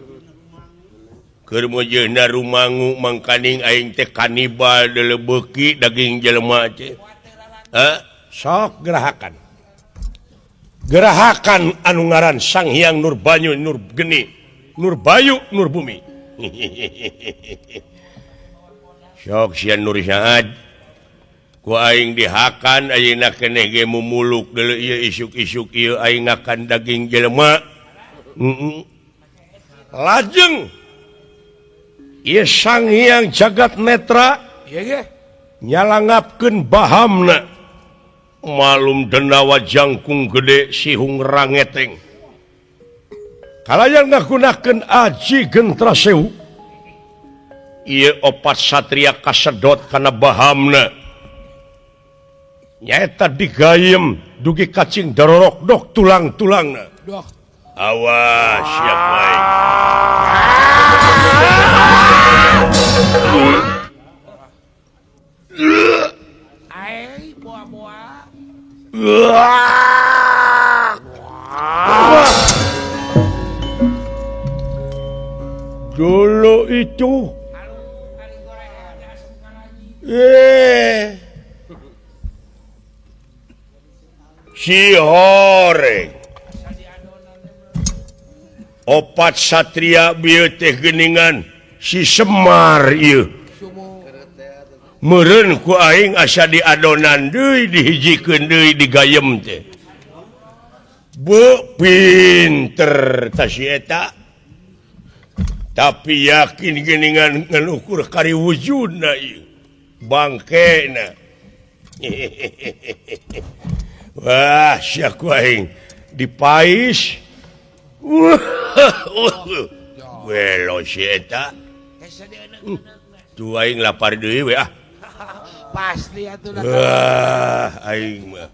Keur meujeuhna rumangu mangkaning aing teh kanibal deuleu beuki daging jelema teh. Hah? Sok gerahakan. Gerahakan anu ngaran Sang Hyang Nur Banyu Nur Geni Nur Bayu Nur Bumi. Sok sia Nur Saad. Ku aing dihakan ayeuna keneh ge mumuluk deuleu ieu isuk-isuk ieu aing ngakan daging jelema. Lajeng ieu Sang Hyang Jagat Netra nyalangapkeun bahamna. Malum denawa jangkung gede sihung rangeteng. Kalayan ngagunakeun aji gentra sewu. Ieu opat satria kasedot kana bahamna. Nyaeta digayem dugi kacing darorok dok tulang-tulangna. Awas siap baik. Ai boa-boa. Dulu itu si horeng opat satria bieu teh geuningan si Semar ieu meureun ku aing asa diadonan deui dihijikeun deui digayem teh. Bu pinter ta si eta. Tapi yakin geuningan ngan ukur kari wujudna ieu. Bangkena. Wah, sia ku aing dipais. Welo si eta. Tu aing lapar deui we ah. Pasti atuh. Wah, aing mah.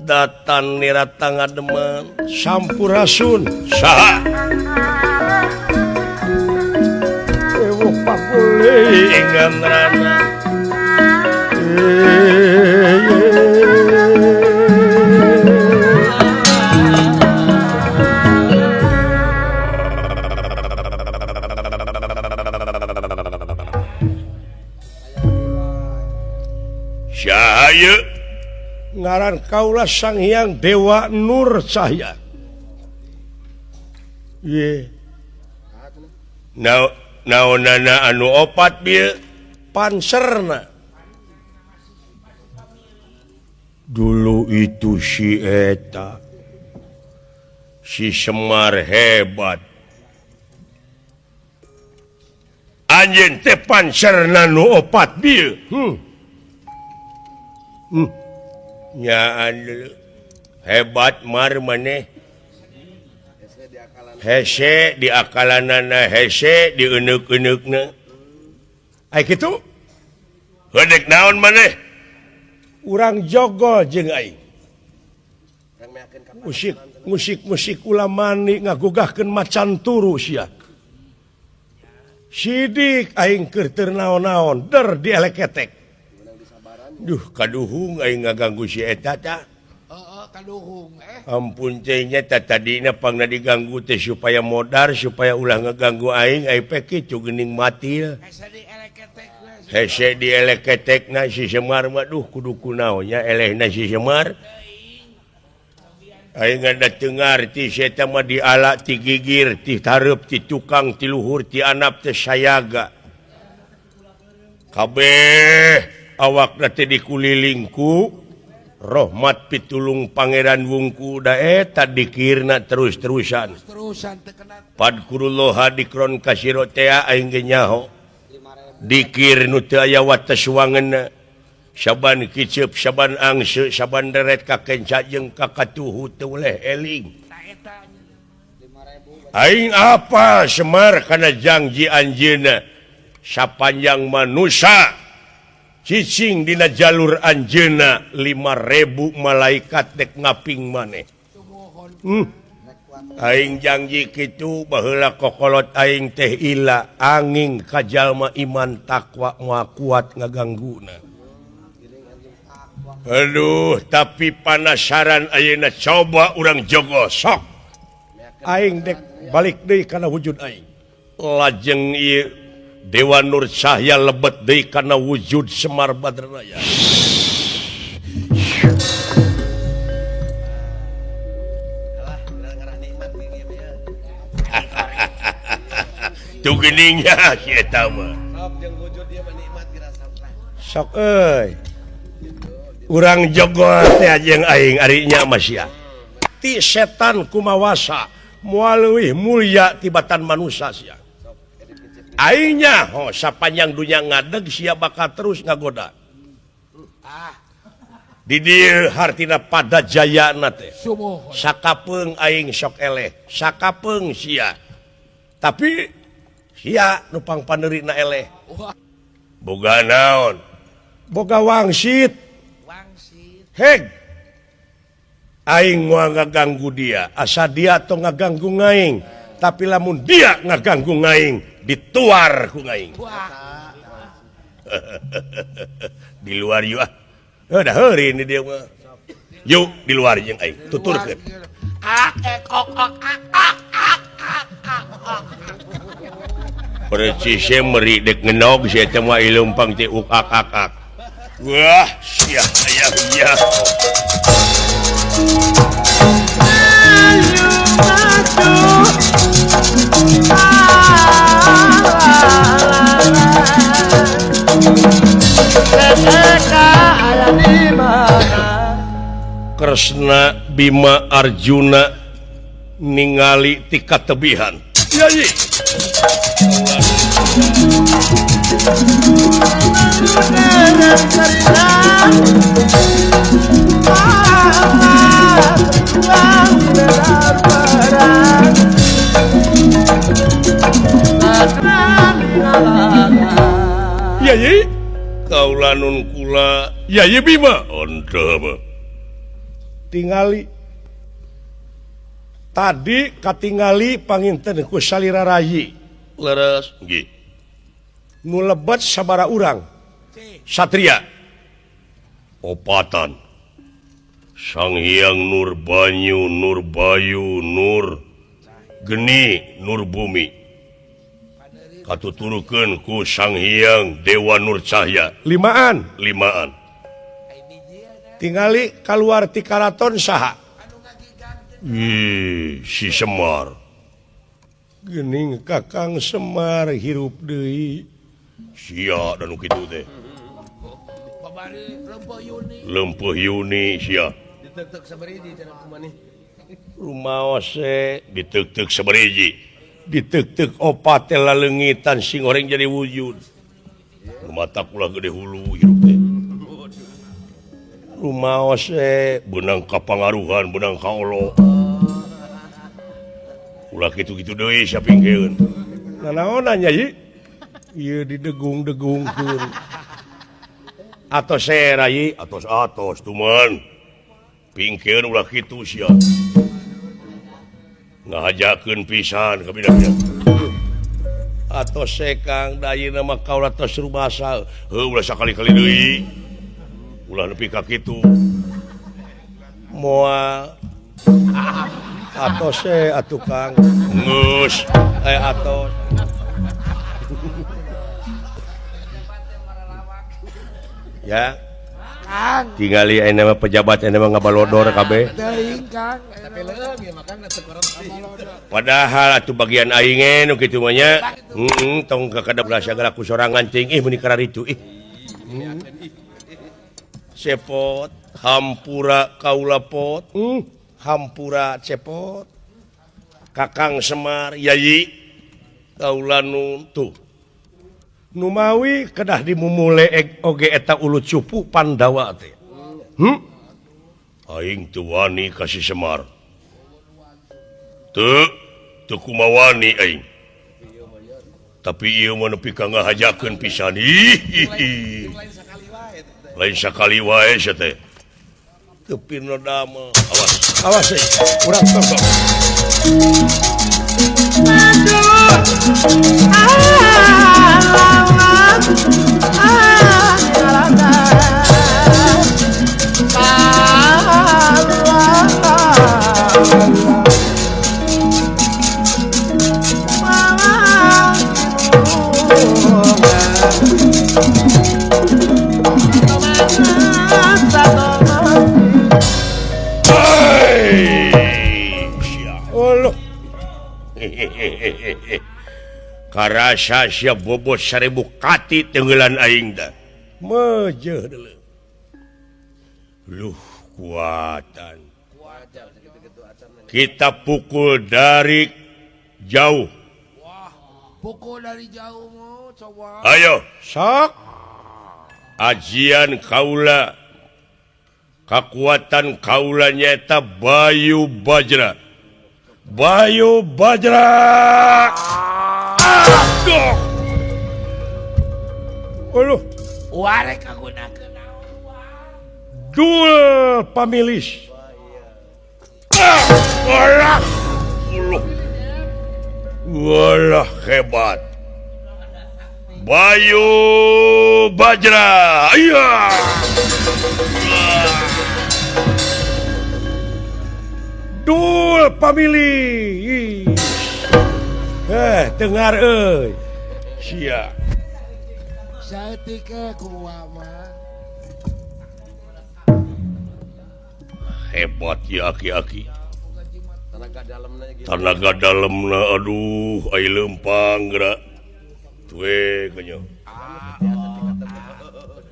Datan nirata ngademan sampurasun. Saha? Ewuh papule ingkang rana. Cahaya ngaran kaula Sang Hyang Dewa Nur Cahya. Ye. Naonana anu opat bieu panserna. Dulu itu si eta si Semar hebat. Anjeun teh panserna nu opat bieu. Nyaan hebat mar maneh hese di akalanana hese di eneuk-eneukna. Ai kitu heudek naon maneh? Urang jogo jeung aing. Musik musik musik ulamani ngagugahkeun macan turu sia. Sidik aing keur teu naon-naon der dieleketek. Duh kaduhung aing ngaganggu si eta tah. Heeh kaduhung eh. Ampun teh nya tah tadina pangna diganggu teh supaya modar supaya ulah ngaganggu aing ai pe kitu geuning matil. Hese dieleketekna si Semar mah duh kudu kunaon nya elehna si Semar. Aing ada teu ngarti si eta mah diala ti gigir ti tareup ti tukang ti luhur ti anap teh sayaga. Kabeh awakna teh dikulilingku rahmat pitulung Pangeran Wungku da eta dikirna terus-terusan. Padkurullah dikron kasiro tea aing ge nyaho. Dikir nu teu aya wates wangeunna. Saban kiceup, saban angse, saban deret ka kenca jeung ka katuhu teu weleh eling. Aing apa Semar kana janji anjeunna sapanjang manusa cicing dina jalur anjeunna 5000 malaikat dek ngaping maneh. Aing janji kitu baheula kokolot aing teh ila angin ka jalma iman takwa moal kuat ngagangguna. Aduh, tapi panasaran ayeuna coba urang jogo sok. Aing dek balik deui kana wujud aing. Lajeng ieu Dewa Nur Cahya lebet deui kana wujud Semar Badranaya. Tuh geuning nya si eta mah. Sok euy. Urang jogo teh jeung aing ari nya mah sia. Ti setan kumawasa moal leuwih mulya tibatan manusia sia. Aing nyaho sapanjang dunya ngadeg sia bakal terus ngagoda. Di dieu hartina pada jayana teh. Sakapeung aing sok eleh, sakapeung sia. Tapi sia nu pangpaneurina eleh. Boga naon? Boga wangsit. Heg aing moal ngaganggu dia asa dia atau ngaganggu ngaing tapi lamun dia ngaganggu ngaing dituar ku ngaing. Di luar yuk ah udah heuri ini dia mah yuk di luar jeung aing tuturkeun. Percis meri dek ngenog sia teh mah ileumpang teh uk ak ak ak. Wah, sia aya nya. Kresna Bima Arjuna ningali ti katebihan. Yai. Yai, kaula nun kula Yai Bima onteh. Tingali tadi katingali panginten ku salira rayi. Leres nggih. Nu lebet sabara urang satria opatan Sang Hyang Nur Banyu Nur Bayu Nur Geni Nur Bumi katuturukeun ku Sang Hyang Dewa Nur Cahya limaan limaan tingali kaluar ti karaton saha. Ih, si Semar geuning Kakang Semar hirup deui sia dan kitu teh lempeuh Yuni sia diteuk-teuk sabariji cenah kumaha rumaose diteuk-teuk sabariji diteuk-teuk opat teh laleungitan sing goreng jadi wujud mata kula gede hulu hirup teh rumaose beunang kapangaruhan beunang ka Allah ulah kitu-kitu deui sia pingkeun nanaonan nya ieu didegung-degungkeun atos rai atos-atos tuman pingkeun ulah kitu sia ngahajakeun pisan ka bina-bina atos Kang da ayeuna mah kaula tos rumasa heuh ulah sakali-kali deui. Ulah nepi ka kitu. Moal atos e atuh Kang. Geus atos. Ya. Kang. Tingali ayeuna mah pejabat ayeuna mah ngabalodor kabeh. Teuing Kang. Tapi leueung ieu mah Kang teu korupsi. Padahal atuh bagian aing ge nu kitu mah nya. Heeh, tong kakadap sagala ku sorangan cing ih meuni kararitu ih. Cepot hampura kaula pot. Hampura cepot. Kakang Semar Yayi kaula nu tuh. Numawi kedah dimumule oge eta ulu cupu Pandawa teh. Aing teu wani ka si Semar. Teu, teu kumawani aing. Tapi ieu mah nepi ka ngahajakeun pisan. Ih. Lain sakali wae sia teh. Teu pinoda mah. Awas, awas euy. Urang tonton. Aduh. Karasa sia bobot 1000 kati tenggelan aing dah. Mejeuh deuleu. Luh kuatan. Kita pukul dari jauh. Wah, pukul dari jauh mau coba. Ayo, sok. Ajian kaula. Kakuatan kaula nyata Bayu Bajra. Bayu Bajra. Aduh. Aduh. Warek kagunakeun naon wah. Dul pamilis. Walah. Walah hebat. Bayu Bajra. Iya. Dul pamilis. Dengar euy. Sia. Saeutik kumaha mah. Hebat ya aki-aki. Tenaga dalamna aduh ai leumpang geura. Tue kanya.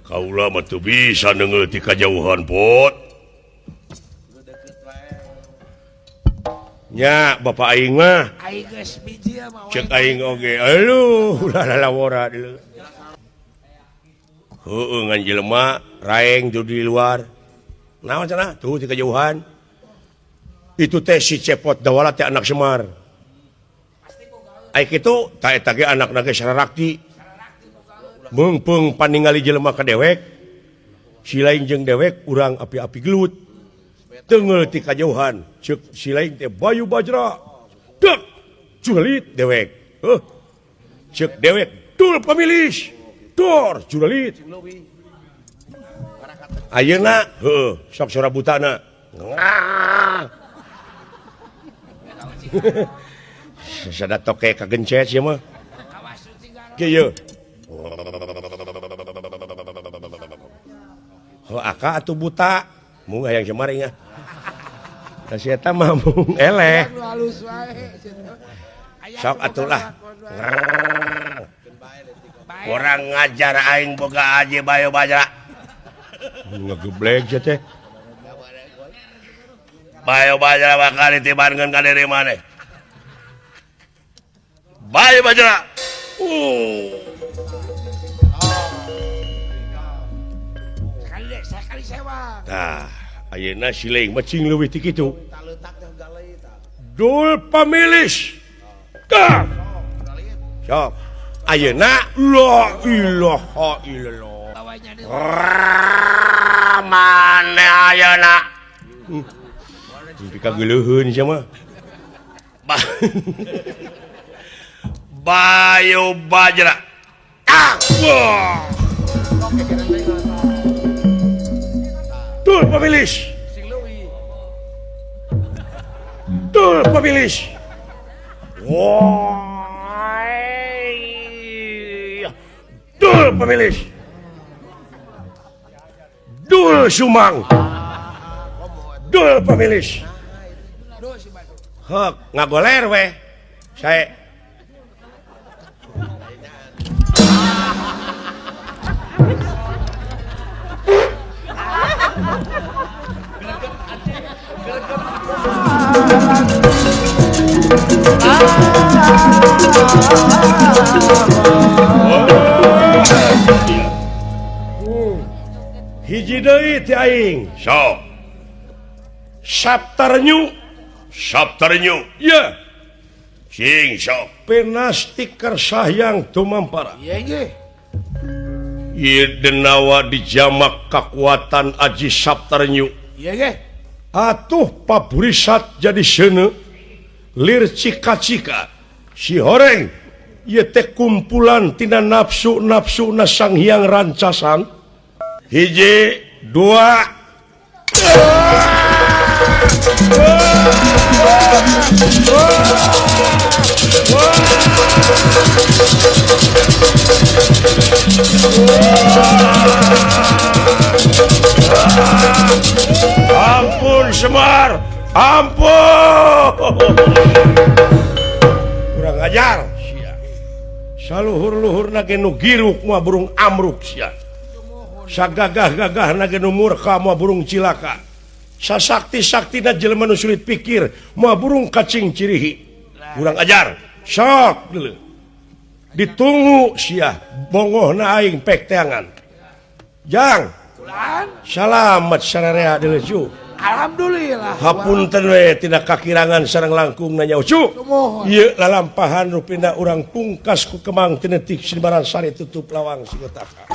Kaula mah teu bisa neungeul ti kajauhan pot. Nya bapak aing mah. Aing geus biji mah. Cek aing oge. Aduh, ulah lalawora deuleu. Heueuh ngan jelema raeng tuh di luar. Naon cenah? Tuh ti kajauhan. Itu teh si Cepot Dawala teh anak Semar. Ai kitu ta eta ge anakna ge Sararakti. Meungpeung paningali jelema ka dewek. Si lain jeung dewek urang api-api gelut. Tenggel ti kajauhan cek si lain teh Bayu Bajra. Dek juralit dewek. Heuh. Cek dewek dul pamilis. Dor juralit. Ayeuna heueuh sok sora butana. Sada toke kagencet sia mah. Kieu. Heuh aka atuh buta. Mung hayang Semar ingat. Da si eta mah mung eleh. Sok atuh lah. Kurang ngajar aing boga aji Bayu Bajra. Ngegeblek sia teh. Bayu Bajra bakal ditibankeun ka diri maneh. Bayu Bajra. Sekali sewa. Tah, ayeuna si leung mah cing leuwih ti kitu. Dul pamilis. Tah. Sok. Ayeuna la ilaha illallah. Maneh ayeuna. Nepi ka geuleuheun sia mah. Bayu Bajra. Ah! Wah. Dul pemilis. Dul pemilis. Wah. Dul pemilis. Dul Sumang. Dul pemilis. Hek ngagoler weh. Saya hiji deui ti aing. Sok. Saptarnyu, Saptarnyu. Ye. Sing sok. Penasti kersahyang tumampara. Ieu ge. Ieu denawa dijamak kakuatan Aji Saptarnyu. Ieu ge. Atuh paburisat jadi seuneu lir cika-cika si horeng ieu teh kumpulan tina nafsu-nafsuna Sang Hyang Rancasang. Hiji, dua. Ampun Semar, ampun. Kurang ajar sia. Saluhur-luhurna ge nu giruk moal burung amruk sia. Sagagah-gagahna ge nu murka moal burung cilaka. Sasakti-saktina jelema nu sulit pikir moal burung kacing cirihi. Kurang ajar. Sok deuleu. Ditunggu sia bongohna aing pek teangan. Jang. Salamet sararea deuleu cu. Alhamdulillah. Hapunten we tina kakirangan sareng langkung nanya ucu. Ieu lalampahan rupina urang pungkas ku Kemang tinetik Sinbaran Sari tutup lawang Singotaka.